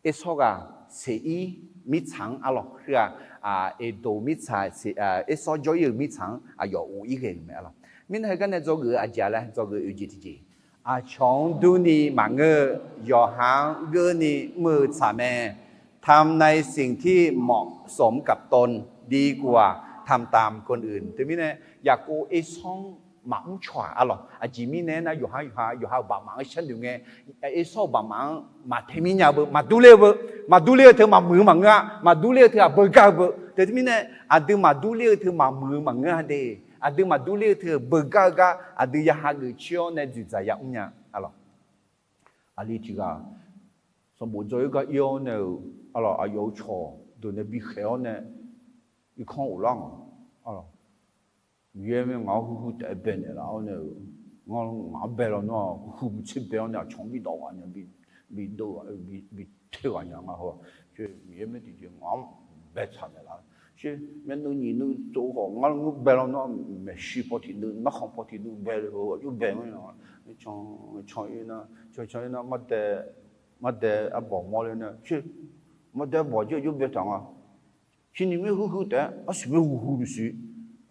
Ersawr ghaq seqir mirtsaq-anr arlawq, heu-aq, Eqdoq mirtsaq, Ersawr jawr-ir-euq mirtsaq-anr aqyawf ghof-ir ghae-euq mae arlawq. Mirnae heugar nae dzawgeuf-eu aqjeq laer dzawgeuf-eu oeq jeq tiqjeq, aqcawq-anr durni maqngeur-eu, yawqha-anr geurni mr-eu tsaq mae. ทำในสิ่งที่เหมาะสมกับตน ดีกว่าทำตามคนอื่น Teumirnae, Yaqkov Ersawr-anr maqmr caw-aq arlawq. Aqjeq mirnae aernar, yawqha yawqha yawqha-euq baqmaf-anr sharnoeq ngae, Ersawr-euq baqmaf-anr maqtae mir nya-eu beu, maqdur ler-eu beu, maqdur ler-eu teu maqmuiq-eu maqngeur-a, maqdur ler-eu teu-aq beugar-eu beu. Teumirnae aqdui maqdur ler-eu teu maqmuiq-eu maqngeur-a de. Aqdui maqdur ler-eu teu beugar-eu gar aqdui ya hageuf coer-awr nae dzoeqdzaq ya mrnya arlawq. Aqli tiq ghaq sanqbof dzaw-ir gar ir-awr nae-euq arlawq, aqyawf-euq cawq deuq nae bikhaeq-awr nae irkanr ghoflar-awq arlawq. Miqyaer mae ngaq-anr huiq huiq taef-aer baenaeq laf-awr nae-euq, ngar ngaq-anr bae lawnmr-aq, huiq huiq mqtser bae-awr nae aqcawq-anr bidawq ghaq nya, bi, bi dov ghaq, bi, bi toeq ghaq nya nga. Hawr, Miqyaer mae tiqjeq ngaq-anr baetsaq naeq laf. Sher, myavnuiv nyiq nuiv tsov khawf ngar ngeur bae lawnmr-aq, maeqshi paw tiq nuiv, narkhan paw tiq nuiv bae le-eu aqjox bae-anr can, can-ir nar, can can-ir nar, mardae, mardae arbawq mawrler nar, sher, mardae arbawq jir aqjox baetaq nga. Cirni mir huiq huiq taef-aer arsiq mir huiq huiq nuisiq,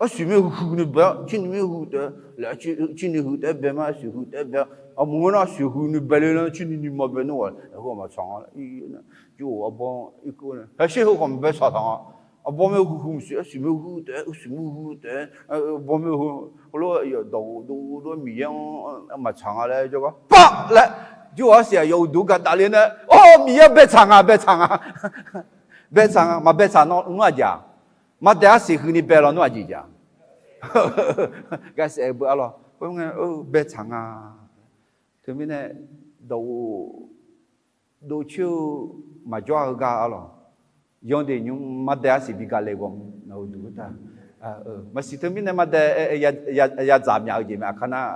arsiq mir huiq huiq nuibae-awr cirni mir huiq taef-aer laer, cirni huiq taef-aer bae ma, arsiq huiq taef-aer bae-awr, aqmur ngeur nar arsiq huiq nuibae le lar, cirni nuima bae nmr ghaq, aqhu aqma tsaq nga. Jir-or arbawr irkeuv nae haer sher heu khawf maqbae tsaq taq nga. Arbawr mir huiq huiq maqsiq, arsiq mir huiq taef-aer, arsiq mir huiq taef-aer, arbawr mir huiq, heulof-aer yawf dawq ghof dov dov-aer Miqyaer-anr maqtsaq nga laer jawrgar paq laer, jir-or arsiq aqyawf uqduq gaq davle nae, or Miqyaer baetsaq nga, baetsaq nga. Baetsaq nga, maqbaetsaq nawr nmr aqjeq-aq, mardae arsiq huiqni bae lawnmr aqjeq jeq-aq, gaqsaef-eu beu arlawq, khoerngae baetsaq nga. Teumirnae dawq ghof dov coer-eu maqjawr-eu gar arlawq, yawdaef nymr mardae arsiq bi gaq le ghawqmya-eu uqduq khoertav, maqsiq teumirnae mardae yadzaq myaq-eu jeq mae, aqkar nar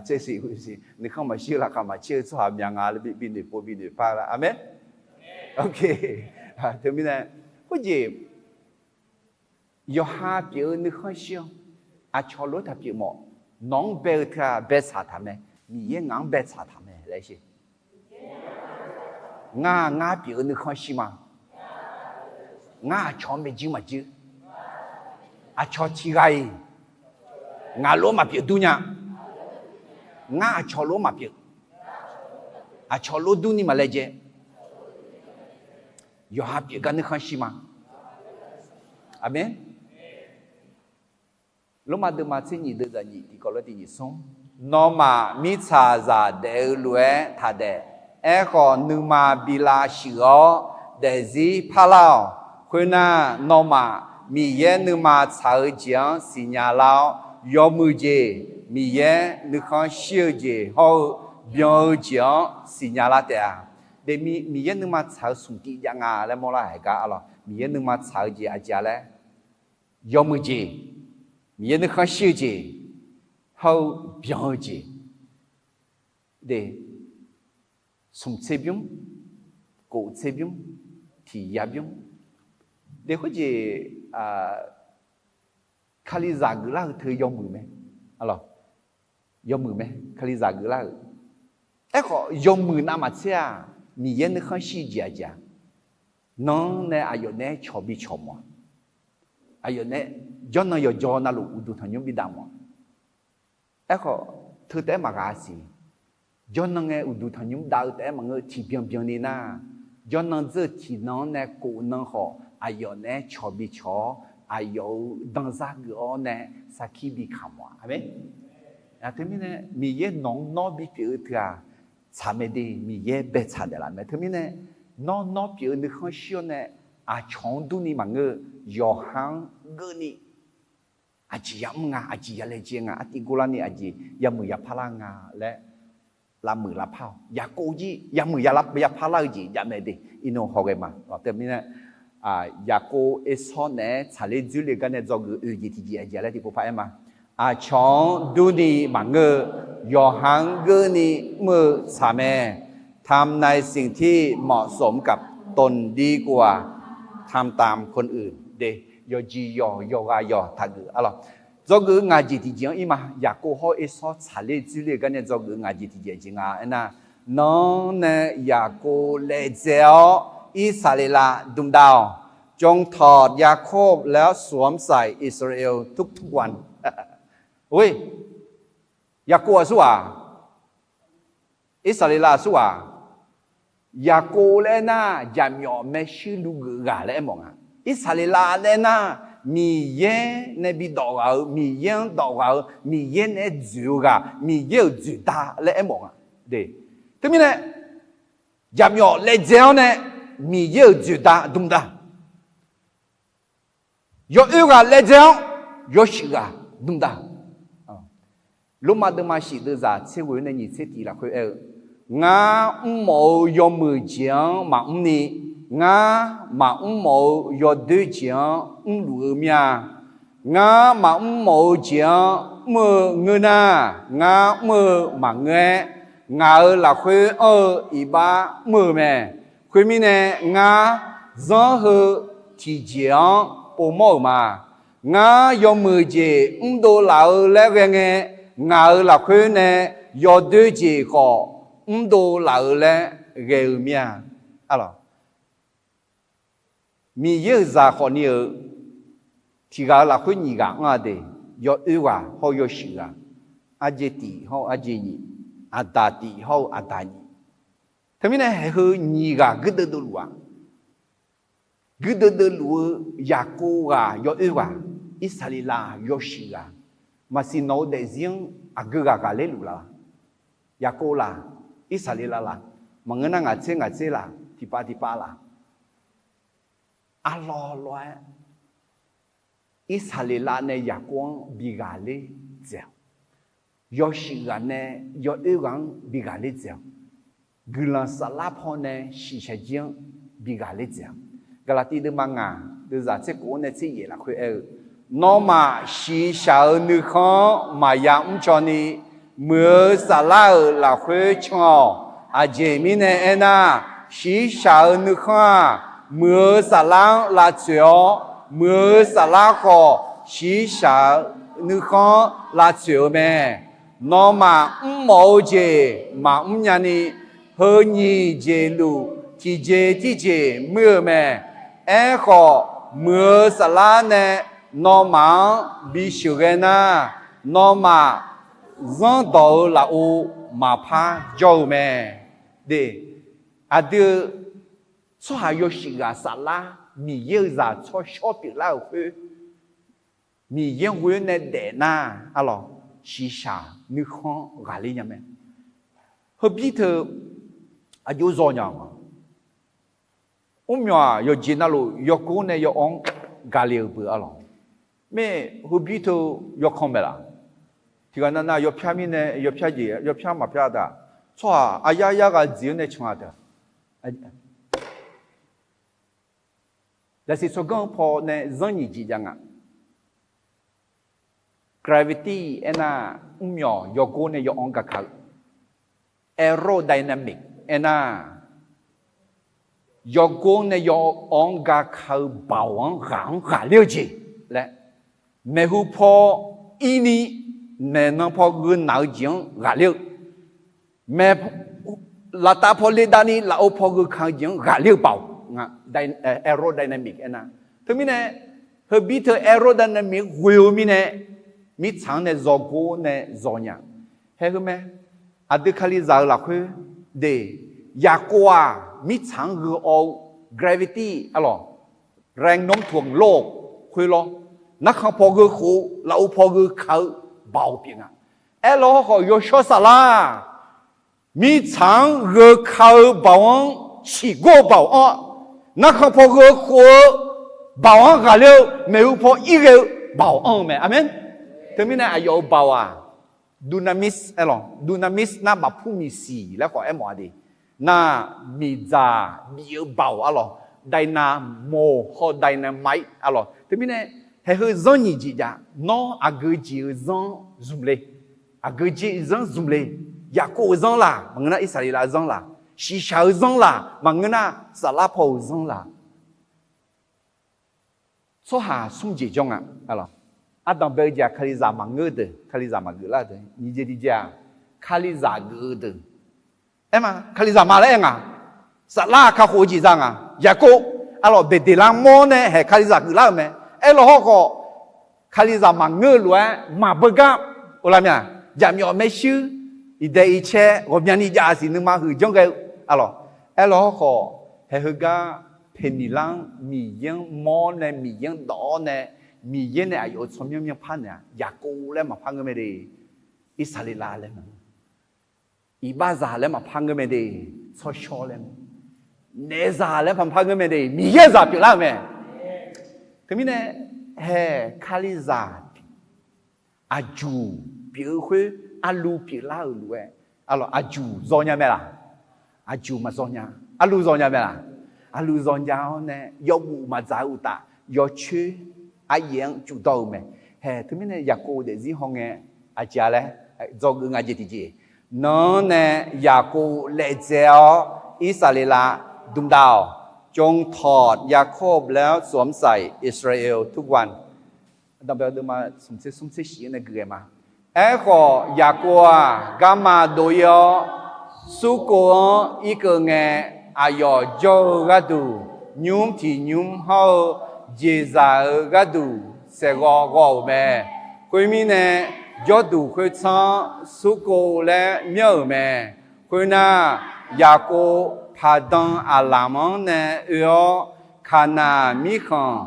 tsersiq huisiq nuikhanr maqshir-eu laqkhaq maqcaer-eu tsawrhaq myaq nga laer bi noeqpov bi noeqpar lar. Aqmeq. Teumirnae khoerjeq yawqha pyeuf-eu nuikhanr shir-awr, aqcawq lof-aer taqpyeuf mawf. Nawq-anr bae-eu teu-aq baetsaq taq mae. Miqyaer ngaq-anr baetsaq taq mae laer sher. Ngar, ngar pyeuf-eu nuikhanr shir ma. Ngar aqcawq-anr baejir maqjir. Aqcawq tiq ghaq-iq ngaq lof-aer maqpyeuf dur nya. Ngar aqcawq lof-aer maqpyeuf. Aqcawq lof durni maqlaejae. Yawqha pyeuf gar nuikhanr shir ma. Aqmeq. Lormav deuvma tser nyiq deuv zaq nyiq tiqkawv lof tiq nyiq smr. Nawmaf mirtsaqzaq daef-eu lof-aer taq daef. Aerkhawf nuima bi lavshuif-awr daefzir parlar-awq. Khoernar, nawmaf Miqyaer nuima tsaq-eu jeq-anr siqnya lar-awr, yawmuiq jeq, Miqyaer nuikhanr shir-eu jeq hawr-eu byan-eu jeq-anr siqnya lar taef-a. Daefmi Miqyaer nuima tsaq-eu smq tiv jav nga laer mawrlar haiq gar arlawq, Miqyaer nuima tsaq-eu jeq aqjeq-a laer, yawmuiq jeq, Miqyaer nuikhanr shir-eu jeq, hawr-eu byan-eu jeq. Smq tser bymr, kof tser bymr, tiq ya bymr. Daef khoerjeq, Kalizaq geuflar-eu teu yawmuiq mae. Yawmuiq mae, Kalizaq geuflar-euq. Aerkhawf yawmuiq navmaqtser-aq, Miqyaer nuikhanr shir jeq aqjeq-a. Nan-anr nae aqyawf naeq-aer cawq bi cawq mawf-a. Aqyawf nae jawrnan yawqjawr navluf uqduq tanqnymr bidav mawf-a. Aerkhawf teu taef-aer maqghaq-a siq. Jawrnan ngae uqduq tanqnymr dav-eu taef-aer maqngeur, tiqbyan byanni nar, jawrnan dzeur-eu tiqnan-anr nae kof nan khawf aqyawf naeq-aer cawq bi cawq-awr, aqyawf-euq danzar geuf-awr nae sarkir bi kamq-a. Aqmeq. Teumirnae Miqyaer nawq-anr nawr bipyeuf-eu teu-aq, tsaq mae de, Miqyaer baetsaq daef laf mae. Teumirnae nawr nawr pyeuf-eu nuikhanr shir-awr nae aqcawq-anr durni maqngeur-eu, yawqha-anr geuvni aqjeq yamr nga, aqjeq yalaejae nga, artiv gorlarni aqjeq yamuiq yapar lar nga laer lavmuiq lavpar-awq. Yaqkov jir yamuiq yapar lar-eu jeq jav mae de. Irnan hawghae ma. Teumirnae Yaqkov Ersawr naeq-aer tsaqler dzoerler gar nae dzawgeuf oeq jeq tiqjeq aqjeq laer tiqpov par-aer ma. Aqcawq-anr durni maqngeur-eu, yawqha-anr geuvni mr-eu tsaq mae. ทำในสิ่งที่เหมาะสมกับตนดีกว่า ทำตามคนอื่น de. Yawqjeq yawq yawqghaq yawq taqgeuf arlawq. Dzawgeuf-eu ngaq jeq tiqjeq-anr ir ma. Yaqkov hawr Ersawr tsaqler dzoerler-eu gar nae dzawgeuf-eu ngaq jeq tiqjeq jeq nga aernar, nan-anr nae Yaqkov laedzae-awr Irsaqleqlav dmdav-awq. จงถอดยาโคบแล้วสวมใส่อิสราเอลทุกๆวัน Yaqkov aqsur ghaq, Irsaqleqlav aqsur ghaq. Yaqkov laer aernar, jaqmyawf maershuir luv geuf ghaq laer aermawf nga. Irsaqleqlav laer aernar, Miqyaer nae bi dawf ghaq-eu, Miqyaer-anr dawf ghaq-eu, Miqyaer nae aer dzoeq-eu ghaq, Miqyaer-euq dzoeqda laer aermawf nga. Teumirnae, jaqmyawf laejae-awr nae Miqyaer-euq dzoeqda dmda. Yawoer ghaq laejae-awr yawshuif ghaq dmda. Lormav deuvma shif deuvzaq tser ghoe nae nyiq tser tiq lafkhoer aer-eu, Ngar mrmawf-eu yawmuiq jeq-anr maqmr ni, ngar maqmr mawf-eu yawdoer jeq-anr mrluf-eu mir-a. Ngar maqmr mawf-eu jeq-anr mr-eu ngeur nar, ngar mr-eu maqngeur-aer, ngaq-euq lafkhoer anr-eu iqbax mr-eu mae. Khoermirnae, ngar zanr heu tiqjeq-anr povmawr-euq ma. Ngar yawmuiq jeq mrdov laf-eu laer ghae ngae, ngaq-euq lafkhoer nae yawdoer jeq khawf mrdov laf-eu laer ghae-eu mir-a. Miqyaer-euq zaq khawfni-euq tiq ghaq-euq lafkhoer nyiq ghaq anr-a de, yawoer ghaq hawr-eu yawshuif ghaq, arjeq tiq hawr-eu arjeq nyiq, aqdaq tiq hawr-eu aqdaq nyiq. Teumirnae haeq heu nyiq ghaq guirdeuv deuv luf-a. Guirdeuv deuv luf-eu Yaqkov ghaq yawoer ghaq, Irsaqleqlav yawshuif ghaq, maqsiq nawq-eu daefzir-anr aqgeu ghaq ghaqler luf la? Yaqkov laq, Irsaqleqlav laq, maqngeur nar ngaq tser ngaq tser laq, tiqpav tiqpav laq? Arlawr lawr-aer Irsaqleqlav nae Yaqkov-anr bi ghaqler dzaeq-awq. Yawshuif ghaq nae yawoer ghaq-anr bi ghaqler dzaeq-awq. Guiqlanq saflar paw nae shiqshaq jir-anr bi ghaqler dzaeq-awq. Gaqlaqtiv deuvma ngaq deuvzaq tser kof-anr nae tser yaef lafkhoer aer-eu, Nawmaf shiqshaq-eu nuikhanr-anr maqya mrcaw ni, muiq-eu saflar-euq lafkhoer can-awq. Aqjeq mirnae aernar, shiqshaq-eu nuikhanr-aq, muiq-eu saflar-anr lavtsoeq-awr, muiq-eu saflar khawf shiqshaq-eu nuikhanr-anr lavtsoeq-eu mae. Nawmaf mrmawf-eu jeq maqmr nyani, heu nyiq jeq luf tiqjeq tirjeq muir-eu mae. Aerkhawf, muiq-eu saflar nae nawmaf-anr bisheuq ghae nar, nawmaf zanrdawq-eu lafov maqpar jawr-eu mae. De, aqdui-eu tsawrhaq yawshuif ghaq saflar Miqyaer-eu zaq tsawrshawr pyeuflar-euq khoer, Miqyaer ghoer nae daef nar, arlawq, shiqshaq nuikhanr ghaqler nya mae. Heubir teu aqjox zawq nya-a. Mrmyawq-aq, yawqjeq navluf yawgor nae yaw-anr gaqle-euq beu, arlawq. Mae, heubir teu yawkan maeqlaf? Tiqghaq navnav yawpyar mirnae yawpyar jeq, yawpyar maqpyar taq. Tsawrhaq aryar yar ghaq dziq-awr nae can-a taq. Zaqsiq tsawrganr-eu paw nae zanr nyiq jeq jav nga. Gravity aernar, mrmyawq yawgor nae yaw-anr gaka-eu. Aerodynamic aernar, yawgor nae yaw-anr gaka-eu baoq-anr ghaq-anr ghaqler-eu jeq laer, maeqhu paw irni maeqnan paw gheunaq-eu jeq-anr ghaqler-eu, maeq, laftav paw ledavni lafov paw gheuka-eu jeq-anr ghaqler-eu baoq, aerodynamic aernar. Teumirnae, heubir teu aerodynamic ghoe-eu mirnae, mirtsaq-anr nae zawgor nae zawnya. Haeheu mae, aqdui Kalizaq-eu lafkhoer de, Yaqkov-aq mirtsaq-anr gheu awv-eu gravity, arlawq, แรงโน้มถ่วงโลก khoerlawr, narkhan paw gheu khof-eu lafov paw gheuka-eu baoq pyeuf nga. Aerlawr hawrkhawf yawshawr saflar mirtsaq-anr gheuka-eu baoq-anr, ciqgor-eu baoq-anr, narkhan paw gheu khof-eu baoq-anr ghaqler-eu, maeqhu paw irghae-eu baoq anr-eu mae. Aqmeq. Teumirnae aqyawf-euq baoq-aq, dunamis aerlawq, dunamis nar maqpur miqsiq laer khawf aermawf-a de. Nar, miqdzaq bif-eu baoq, arlawq, dynamo hawr dynamite, arlawq. Teumirnae, haeheu zanr nyiq jeq jav, nawr aqgeu jeq-eu zanr zmq le. Aqgeu jeq-eu zanr zmq le. Yaqkov-eu zanr laq, maqngeur nar Irsaqleqlav-eu zanr laq, shiqshaq-eu zanr laq, maqngeur nar saflar paw-euq zanr laq. Tsawrhaq smr jeq jawr nga. Ardanq bae-eu jeq-aq, Kalizaq maqngeur-eu deuq, Kalizaq maqgeuf lar-eu deuq, nyiq jeq tiq jeq-aq, Kalizaq geuf-eu deuq. Aerma, Kalizaq ma laer aer nga. Saflar kakhof-eu jeq za nga. Yaqkov, arlawq, Beqdeqlar mawr nae haeq Kalizaq geuflar-euq mae. Aerlawr hawrkhawf, Kalizaq maqngeur-eu lof-aer maqbeugar, olavmya, jaqmyawf maershuir, iqdaeq iqcae ghawqmyani jav siq nuima huiq janr ghae-eu, arlawq. Aerlawr hawrkhawf, haeheugar Peqniqlar-anr Miqyaer-anr mawr nae Miqyaer-anr dawq-awr nae Miqyaer nae aqyawf-euq tsawrmyanr myanrpar naeq-aq, Yaqkov laer maqpar ngeur mae de, Irsaqleqlav laer mae. Iqbaxzaq laer maqpar ngeur mae de, tsawrshawr laer mae. Naefzaq laer maqpar ngeur mae de, Miqyaer zaq pyeuflar-euq mae. Teumirnae, hae, Kalizaq aqjuq pyeuf-eu khoer, arlu pyeuflar-euq lof-aer, aqjuq zawnya mae laq? Aqjuq maqzawnya. Arlu zawnya mae laq? Aqluq zawnya-awr nae yawbof maqdzaq-eu uqtaf, yawcoer aryaef-anr cufdawr-eu mae. Hae, teumirnae Yaqkov daefzir hawngae, aqjeq-a laer, dzawgeuf nga jeq tiqjeq. Nan-anr nae Yaqkov laejae-awr, Irsaqleqlav dmqdav-awq. จงถอด Yaakov แล้วสวมใส่ Israel ทุกวัน Aerkhawf, Yaqkov-aq, garma dov-ir-awr, Surkov-anr irkeuv ngae, aqyawf jawr-eu gharduq, nymr tiq nymr hawr-eu jeqzaq-euq gharduq saeqghawv ghawv-euq mae. Khoermirnae, jawrduq khoertsanr-anr Surkov laer myanr-euq mae. Khoernar, Yaqkov Paqdan aqlamq-anr nae oe-awr, Kaqnaq mirkhanq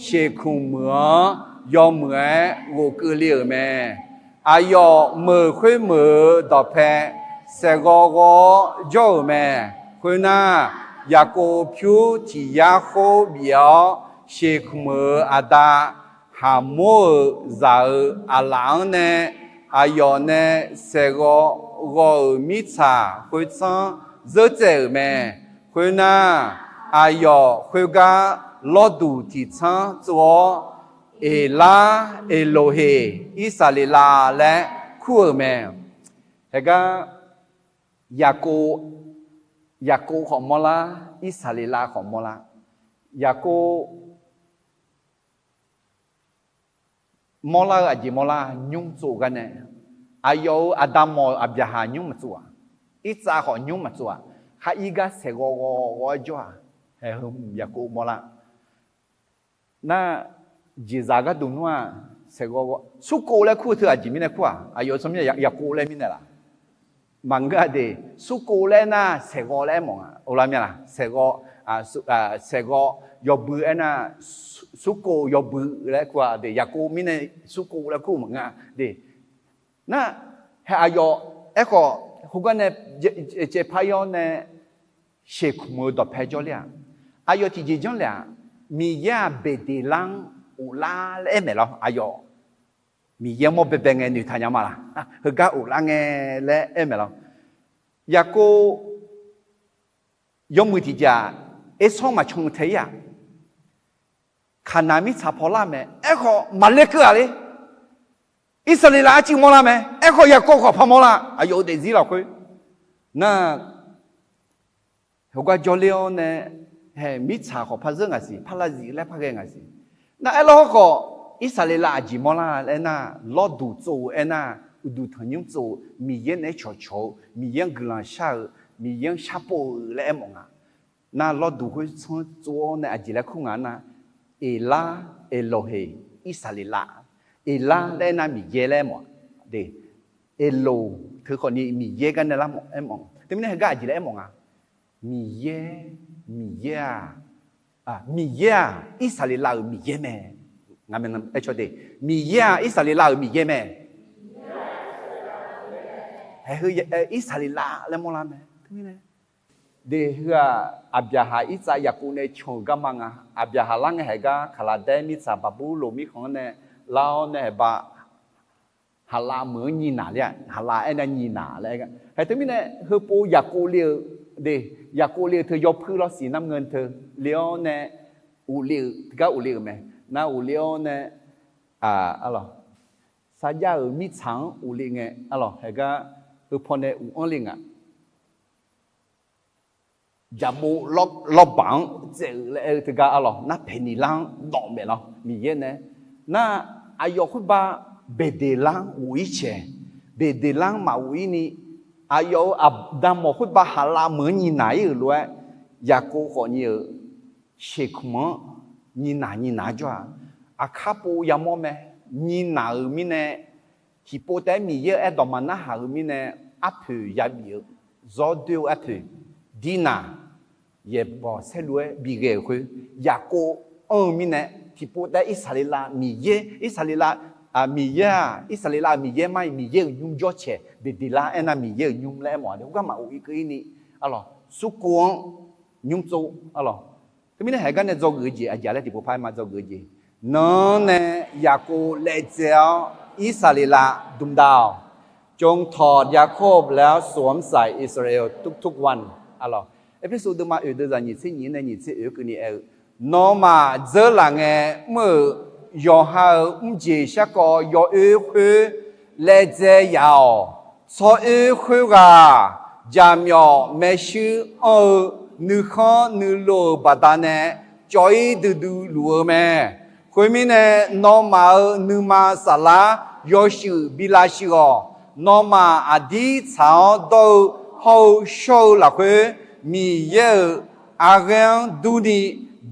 Sheqkmq meuq-anr yawmuiq-aer ghofkeuv le-euq mae. Aqyawf meuq khoermeuq-euq dawqpae saeqghawv ghawv-awr jawr-euq mae. Khoernar, Yaqkov pyur tiq yar khoer bif-awr, Sheqkmq-euq aqda Haqmor-euq zaq-euq aqlaf-anr nae aqyawf nae saeqghawv ghawv-euq mirtsaq khoertsanr zeur tsaev-euq mae. Khoernar, aqyawf khoergar lawrduq tiq tsanr tsov-awr, Eqlar, Eqloqheq, Irsaqleqlav laer kur-euq mae. Haegar Yaqkov, Yaqkov khawf mawrlar, Irsaqleqlav khawf mawrlar. Yaqkov mawrlar-eu aqjeq mawrlar, nymr tsov-eu gar nae, aqyawf-euq aqda mawf-euq Aqbyaqhaq nymr maqtsov-aq, Irtsav khawf nymr maqtsov-aq, khar irgar saeqghawv ghawv-awr jawr-aq, haeq heu Yaqkov mawrlar. Nar, jeqzaq gharduq nmr-aq, saeqghawv ghawv, Surkov laer kur-eu teu aqjeq mirnae kur-aq, aqyawf-euq tsawrmyanr Yaqkov laer mirnae laf? Maqngeur-a de. Surkov laer aernar, saeqghawv laer aermawf nga. Olar mya laq? Saeqghawv, saeqghawv yawbui aernar, Surkov yawbui laer kur-a de. Yaqkov mirnae Surkov laer kur maqngeur-a de. Nar, hae aqyawf, aerkhawf, khoergar nae caevpar-ir-awr nae, Sheqkmq-euq dawqpae jawrler-aq, aqyawf tiqjeq janrlef-aq, Miqyaer-aq Beqdeqlar-anr ghoflar laer aer maeq lawr. Aqyawf Miqyaer mawr baebae ngae noeqtaq nya ma laq? Heugar ghoflar ngae laer aer maeq lawr. Yaqkov yawmuiq tiqjeq-aq, ersanr maqcan tae-ir-aq, Kaqnaq mirtsaq pawlar mae. Aerkhawf, maqler keuv-aq le. Irsaqleqlav arcuiv mawrlar mae. Aerkhawf, Yaqkov khawf par mawrlar. Aqyawf-euq daefzir lafkhoer nar, heugar jawrler-awr nae, hae mirtsaq khawf par zeur ngaq siq, par lav zif laer par ghae ngaq siq. Nar, aerlawr hawrkhawf, Irsaqleqlav aqjeq mawrlar laer aernar, lawrduq tsov-eu aernar, uqduq tanqnymr tsov-eu, Miqyaer naeq-aer cawqcawq-eu, Miqyaer-anr guiqlanq shar-eu, Miqyaer-anr sharpov-eu laer aermawf nga. Nar, lawrduq khoertsanr tsov-awr nae aqjeq laer kur nga nar, Eqlar, Eqloqheq, Irsaqleqlav. Eqlar laer aernar, Miqyaer laer aermawf-a de. Eqloq teu khawfni Miqyaer gar nae lar aermawf. Teumirnae heugar aqjeq laer aermawf nga. Miqyaer, Miqyaer-aq, Miqyaer-aq Irsaqleqlav-euq Miqyaer mae. Ngaq maeqnan aer caw de. Miqyaer-aq Irsaqleqlav-euq Miqyaer mae. Hae heu Irsaqleqlav laer mawrlar mae. Teumirnae de heu-aq, Aqbyaqhaq, Irtsav, Yaqkov nae can-euq garma nga. Aqbyaqhaq lar ngae haegar Kaqlaqdaer mirtsaq Baqburloq mirkhanq-anr nae lar-awr nae haeq ba Haqlav meuq-anr nyiq naq ler-a. Haqlav aernar nyiq naq laer aer gar. Hae teumirnae heupov Yaqkov le-eu de, Yaqkov le-eu teu yawpuir lawr siq narngeu teu le-awr nae, uqle-eu teugar uqle-euq mae. Nar uqle-awr nae, arlawq, sarjax-euq mirtsaq-anr uqle ngae, arlawq, haegar heupaw nae uq-anr le nga. Jaqbov lawrbaq-anr tsaev-euq laer aer-eu teugar arlawq, narpaeq niqlar-anr dawf maeq lawr Miqyaer nae. Nar, aqyawf khoerbav Beqdeqlar-anr ghof-ir caeq, Beqdeqlar-anr maqghof-ir ni, aqyawf-euq aqda mawq khoerbav Haqlav meuq-anr nyiq naq-ir-euq lof-aer, Yaqkov khawfni-euq Sheqkmq-anr nyiq naq nyiq naq-aer jawr-aq, aqkar pov yamawr mae. Nyiq naq-euq mirnae, tiqpov taef-aer Miqyaer-euq aerdawq maqnar haq-euq mirnae, arpoeq yabif-eu, zawr doer-eu arpoeq, Dirnaq, yaeqbawq saerlu-aer bighae-euq khoer, Yaqkov anr-eu mirnae, tiqpov taef-aer Irsaqleqlav Miqyaer, Irsaqleqlav, Miqyaer-aq, Irsaqleqlav-euq Miqyaer mar-iq Miqyaer-euq nymr jawr caeq beqdeqlar aernar Miqyaer-euq nymr laer aermawf-a de. Khoergar maqof ir keuv ir ni, arlawq, surkov-anr nymr tsov, arlawq. Teumirnae haeq gar nae dzawgeuf-eu jeq aqjeq laer tiqpov par-aer ma dzawgeuf-eu jeq. Nanr nae Yaqkov laejae-awr Irsaqleqlav dmq dav-awq. จงถอดยาโคบแล้วสวมใส่อิสราเอลทุกๆวัน arlawq. Erpersu deuvma oeq deuv zaq nyiq tser nyiq-anr nae nyiq tser oeq-anr keuvni aer-eu, nawmaf dzeur laf ngae mr-euq yawqha-euq mrjeq sharkawv yawoer khoer laejae yaf-awq. Tsawroer khoerghaq jaqmyawf maershuir anr-eu nuikhanr nuilov-euq baqdanae cawv-ir duidui luf-eu mae. Khoermirnae, nawmaf-euq nuima saflar yawshuif bi lavshuif-awq. Nawmaf aqdir tsaq-awr dawr-eu hawr-eu shawr-eu lafkhoer, Miqyaer-euq arghaer-anr durni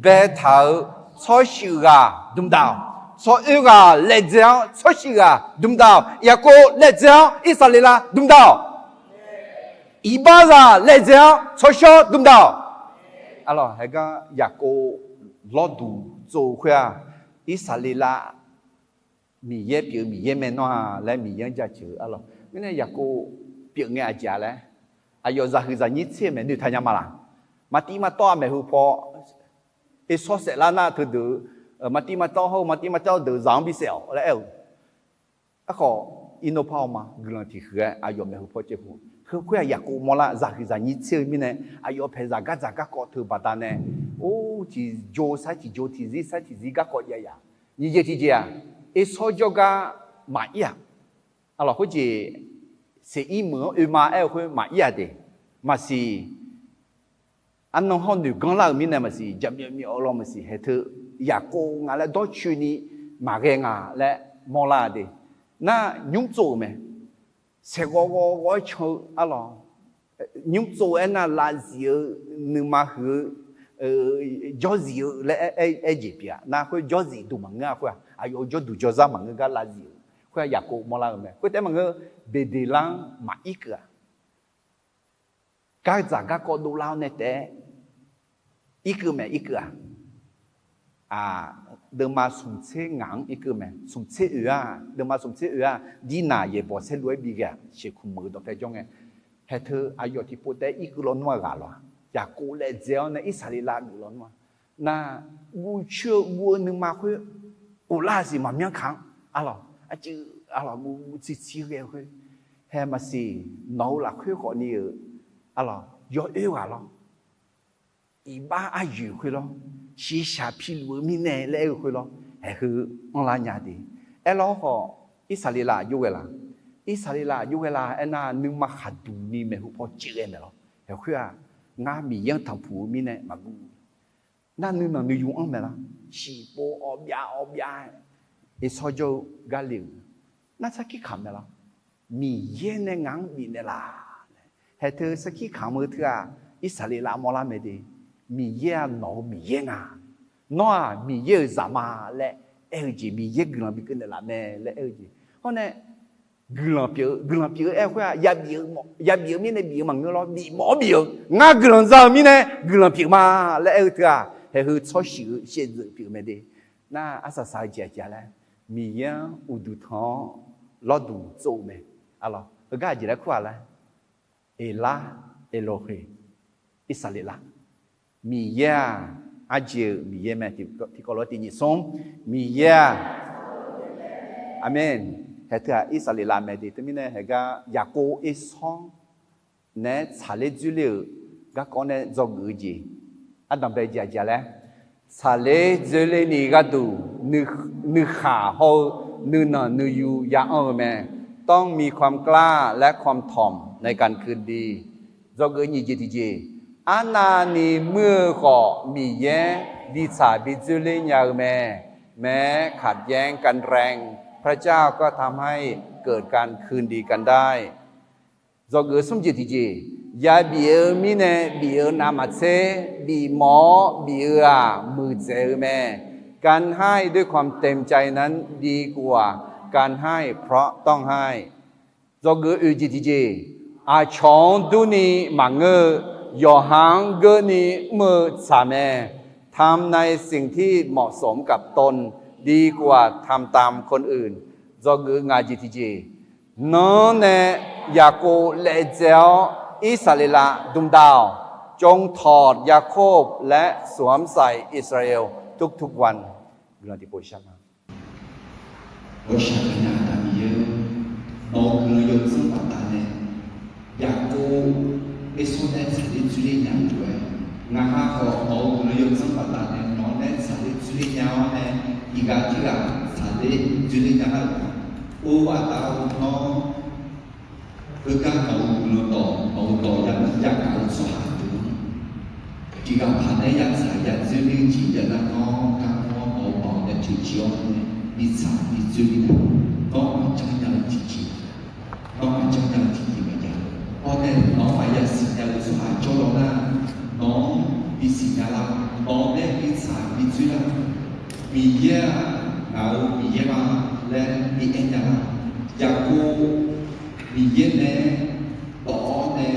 baetaq-euq tsawrshuif ghaq dmq dav-awq. Tsawroer ghaq laejae-awr tsawrshuif ghaq dmq dav-awq. Yaqkov laejae-awr Irsaqleqlav dmq dav-awq. Iqbax ghaq laejae-awr tsawrshawr dmq dav-awq. Arlawq, haeq gar Yaqkov lawrduq tsov-eu khoer-aq, Irsaqleqlav Miqyaer pyeuf-eu Miqyaer mae nawr-a laer Miqyaer-anr jaceuq-eu, arlawq. Mirnae Yaqkov pyeuf ngae aqjeq-a laer, aqyawf zaqhuiq zaqnyir tser-eu maeqnoeq taqnya ma laq? Maqtiv maqtawv-a maeqhu paw, Ersawr saeflar nar teudeuq, maqtiv maqtawv hawr-eu maqtiv maqtawv deuq zaq-anr bisaef-awq laer aer-eu. Aerkhawf, irnor par-awr ma guiqlanq tiq huiq-aer aqyawf maeqhu paw caev pu. Heu khoer-aq Yaqkov mawrlar zaqhuiq zaqnyir tser-eu mirnae, aqyawf paeq zaqgar dzaq garkawv teu baqdanae, or, tiqjo sar tiqjo tiqzir sar tiqzir garkawv jav yaf. Nyiq jeq tiqjeq-aq, Ersawr jawrgar maqir-aq, arlawq, khoerjeq Seqir meuq-anr oe ma aer-eu khoer maqir-aq de, maqsiq. Arnan hawr noeq ganr lar-euq mirnae maqsiq, jaqmyawf myawf-eu law maqsiq, haeq teu Yaqkov nga laer dawrcoeni maqghae nga laer mawrlar-a de. Nar nymr tsov-euq mae. Saeqghawv ghawv ghawv-aer can-eu, arlawq, nymr tsov-eu aernar lavzif-eu, nuima huiq-eu, jawrzif-eu laer aer jeq pyeuf-a. Nar khoer jawrzif duq maqngeur-a khoer-aq, aqyawf-euq jawrduq jawrzar maqngeur gar lavzif-euq khoer-aq Yaqkov mawrlar-eu mae. Khoer taef-aer maqngeur, beqdeqlar-anr maqir keuv-aq. Gardzaq garkawv dovlar-awr nae taef-aer irkeuv mae, irkeuv-aq. Deuvma smq tser ngaq-anr irkeuv mae, smq tser oeq-aq, deuvma smq tser oeq-aq, dirnaq yaeqbawq saerlu-aer bi ghae-aq, sheuqkuq meuq-eu dawqpae jawr ngae, haeq teu aqyawf tiqpov taef-aer irkeuv lawnmr-aq ghaq lawq-aq, Yaqkov laejae-awr nae Irsaqleqlav geuf lawnmr-aq, nar, guvcoer-eu guv-eu nuima khoer uvlar-a siq maqmyanr kaq-anr, arlawq, aqcuiv, arlawq, guv guv tsirtsir ghae-eu khoer, haeq maqsiq, nawq-eu lafkhoer khawfni-euq, arlawq, yawoer ghaq lawr, iqbax aryoeq khoer lawr, shiqshaq piluf-eu mirnae laer aer-eu khoer lawr, haeq heu anrlar nya de. Aerlawr khawf, Irsaqleqlav aqjox ghae laq? Irsaqleqlav aqjox ghae laq aernar, nuima khaqduq ni maeqhu paw caev ghae maeq lawr. Haeq khoer-aq, ngar Miqyaer-anr tanqpuq-eu mirnae maqguv. Nar nuinanq nuiyu anr maeq lar? Shiqpov awv byav awv byav-aer Ersawr jawr-eu gar le-euq, nar sarkir kamq mae lar? Miqyaer nae ngaq-anr bifnaeq laf laer. Haeq teu sarkir kamq-eu teu-aq, Irsaqleqlav mawrlar mae de. Miqyaer-aq nawq-eu Miqyaer nga. Nawr-aq Miqyaer-euq zaqma laer aer-eu jeq, Miqyaer guiqlanq bikeuv naeqlaf mae laer aer-eu jeq. Hawr nae guiqlanq pyeuf-eu, guiqlanq pyeuf-eu aer-eu khoer-aq, yabif-eu mirnae bif-eu maqngeur lawr, bif mawf-awr bif-eu, ngar guiqlanq za-eu mirnae guiqlanq pyeuf ma laer aer-eu teu-aq, haeq heu tsawrshuif-eu shaevdzeuf pyeuf mae de. Nar arsaq saq-eu jeq aqjeq laer, Miqyaer-anr uqduq tanq-awr lawrduq tsov-eu mae. Arlawq, heugar aqjeq laer kur-aq laer, Eqlar, Elohe, Irsaqleqlav. Miqyaer-aq, arjeq-euq Miqyaer mae, tiqkawv lof-aer tiq nyiq smr, Miqyaer-aq, aqmeq. Haeq teu-aq Irsaqleqlav mae de. Teumirnae haeq gar Yaqkov Ersawr naeq-aer tsaqler dzoerler-euq garkawv nae dzawgeuf-eu jeq, ardanqbae jeq aqjeq laer, tsaqler dzoerler ni gharduq, nuikhaq hawr-eu nuinanq nuiyu ya anr-eu mae. ต้องมีความกล้าและความถ่อมในการคืนดี Dzawgeuf nyiq jeq tiqjeq, arnavni muir-eu khawf Miqyaer bi tsaq bi dzoerler nya-eu mae. แม้ขัดแย้งกันแรง พระเจ้าก็ทำให้เกิดการคืนดีกันได้ Dzawgeuf smr jeq tiqjeq, yabif-eu mirnae bif-eu navmaqtser, bifmawf-awr bif-eu-aq muiqdzaeq-eu mae. การให้ด้วยความเต็มใจนั้นดีกว่าการให้เพราะต้องให้ Dzawgeuf oeq jeq tiqjeq, aqcawq-anr durni maqngeur-eu, yawqha-anr geurni mr-eu tsaq mae. ทำในสิ่งที่เหมาะสมกับตน ดีกว่าทำตามคนอื่น Dzawgeuf ngaq jeq tiqjeq. Nawr nae Yaqkov laejae-awr Irsaqleqlav dmq da-awq. จงถอด Yakob และสวมใส่อิสราเอลทุกๆวัน Guiqlanq tiqpov shar ma. Gawqshaq gaqnya Aqda Miqyaer-or, nawq-euq guiqlanq yawdzanr baqdanae Yaqkov ersawr nae tsaqler dzoerler nya-eu lof-aer, ngaq ha khawf nawq-euq guiqlanq yawdzanr baqdanae nawq-anr nae tsaqler dzoerler nya-awr nae, tiqghaq tirghaq tsaqler dzoerler nya lar-euq ma. Or, Aqda-or, nawr heugar nawq-euq guiqlanq dawq, nawq-euq dawq ya yagaq-eu tsawrhaq deuq-anr, tiqghaq paq nae yatsaq yadzoerler-eu jeq ya nar, nawr garkawv-anr nawq-euq dawq nae toeqciv-awr nae, bi tsaq bi dzoerler nar, nawr maqjanr nya-eu tiqjeq, nawr maqjanr nya-eu tiqjeq maqjav. Hawr nae nawq-anr maqya siqnya-eu tsawrhaq jawrlaw nar, nawq-anr bi siqnya lar. Nawq nae bi tsaq bi dzoer lar. Miqyaer-aq, ngaq-euq Miqyaer ma laer bi aer nya lar. Yaqkov Miqyaer nae dawq-awr nae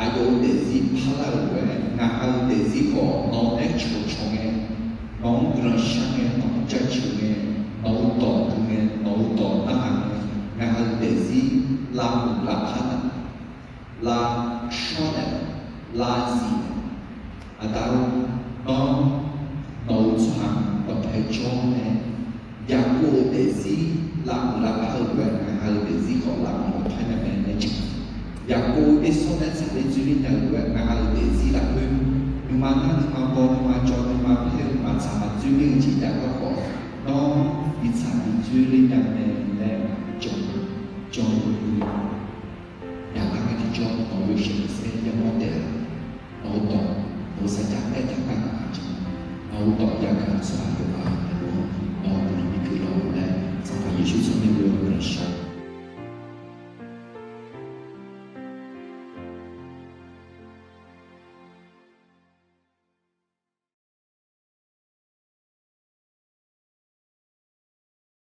aqyawf-euq daefzir parlar-euq lof-aer, ngaq ha-euq daefzir khawf nawq-anr nae cawqcawq ngae, nawq-anr guiqlanq shar ngae, nawq-anr jaceuq ngae, nawq-euq dawq dm ngae, nawq-euq dawq narhaq ngae, ngaq ha-euq daefzir lavmuiq lavpar naeq, lavshawr naeq, lavzif naeq. Aqda-or, nawr nawq-euq tsawrhaq dawqpae jawr nae, Yaqkov-euq daefzir lavmuiq lavpar-euq lof-aer, ngaq ha-euq daefzir khawf lavmuiq lavpar nya mae laer jan. Yaqkov ersawr nae tsaqler dzoerler nya-eu lof-aer, ngaq ha-euq daefzir lafkhoer nuima nar nuima baw nuima jawr nuima paer-eu maqtsaq maqdzoerler-eu jeq jav gar khawf, nawr bi tsaq bi dzoerler nya mae laer jan, jan-eu yaqlar ngae tiqjawr nawq-euq yawshaef khanqsaer yamawr taef-a. Nawq-euq dawq, nawq-euq sarjax aertaq gar ngaq-anr jan, nawq-euq dawq yagaq-eu tsawrhaq yawqghaq-anr, nawq-euq guiqlanq bi guiqlanq laer, Sanqpaq Yeqsur tsawrmyanr-eu guiqlanq shar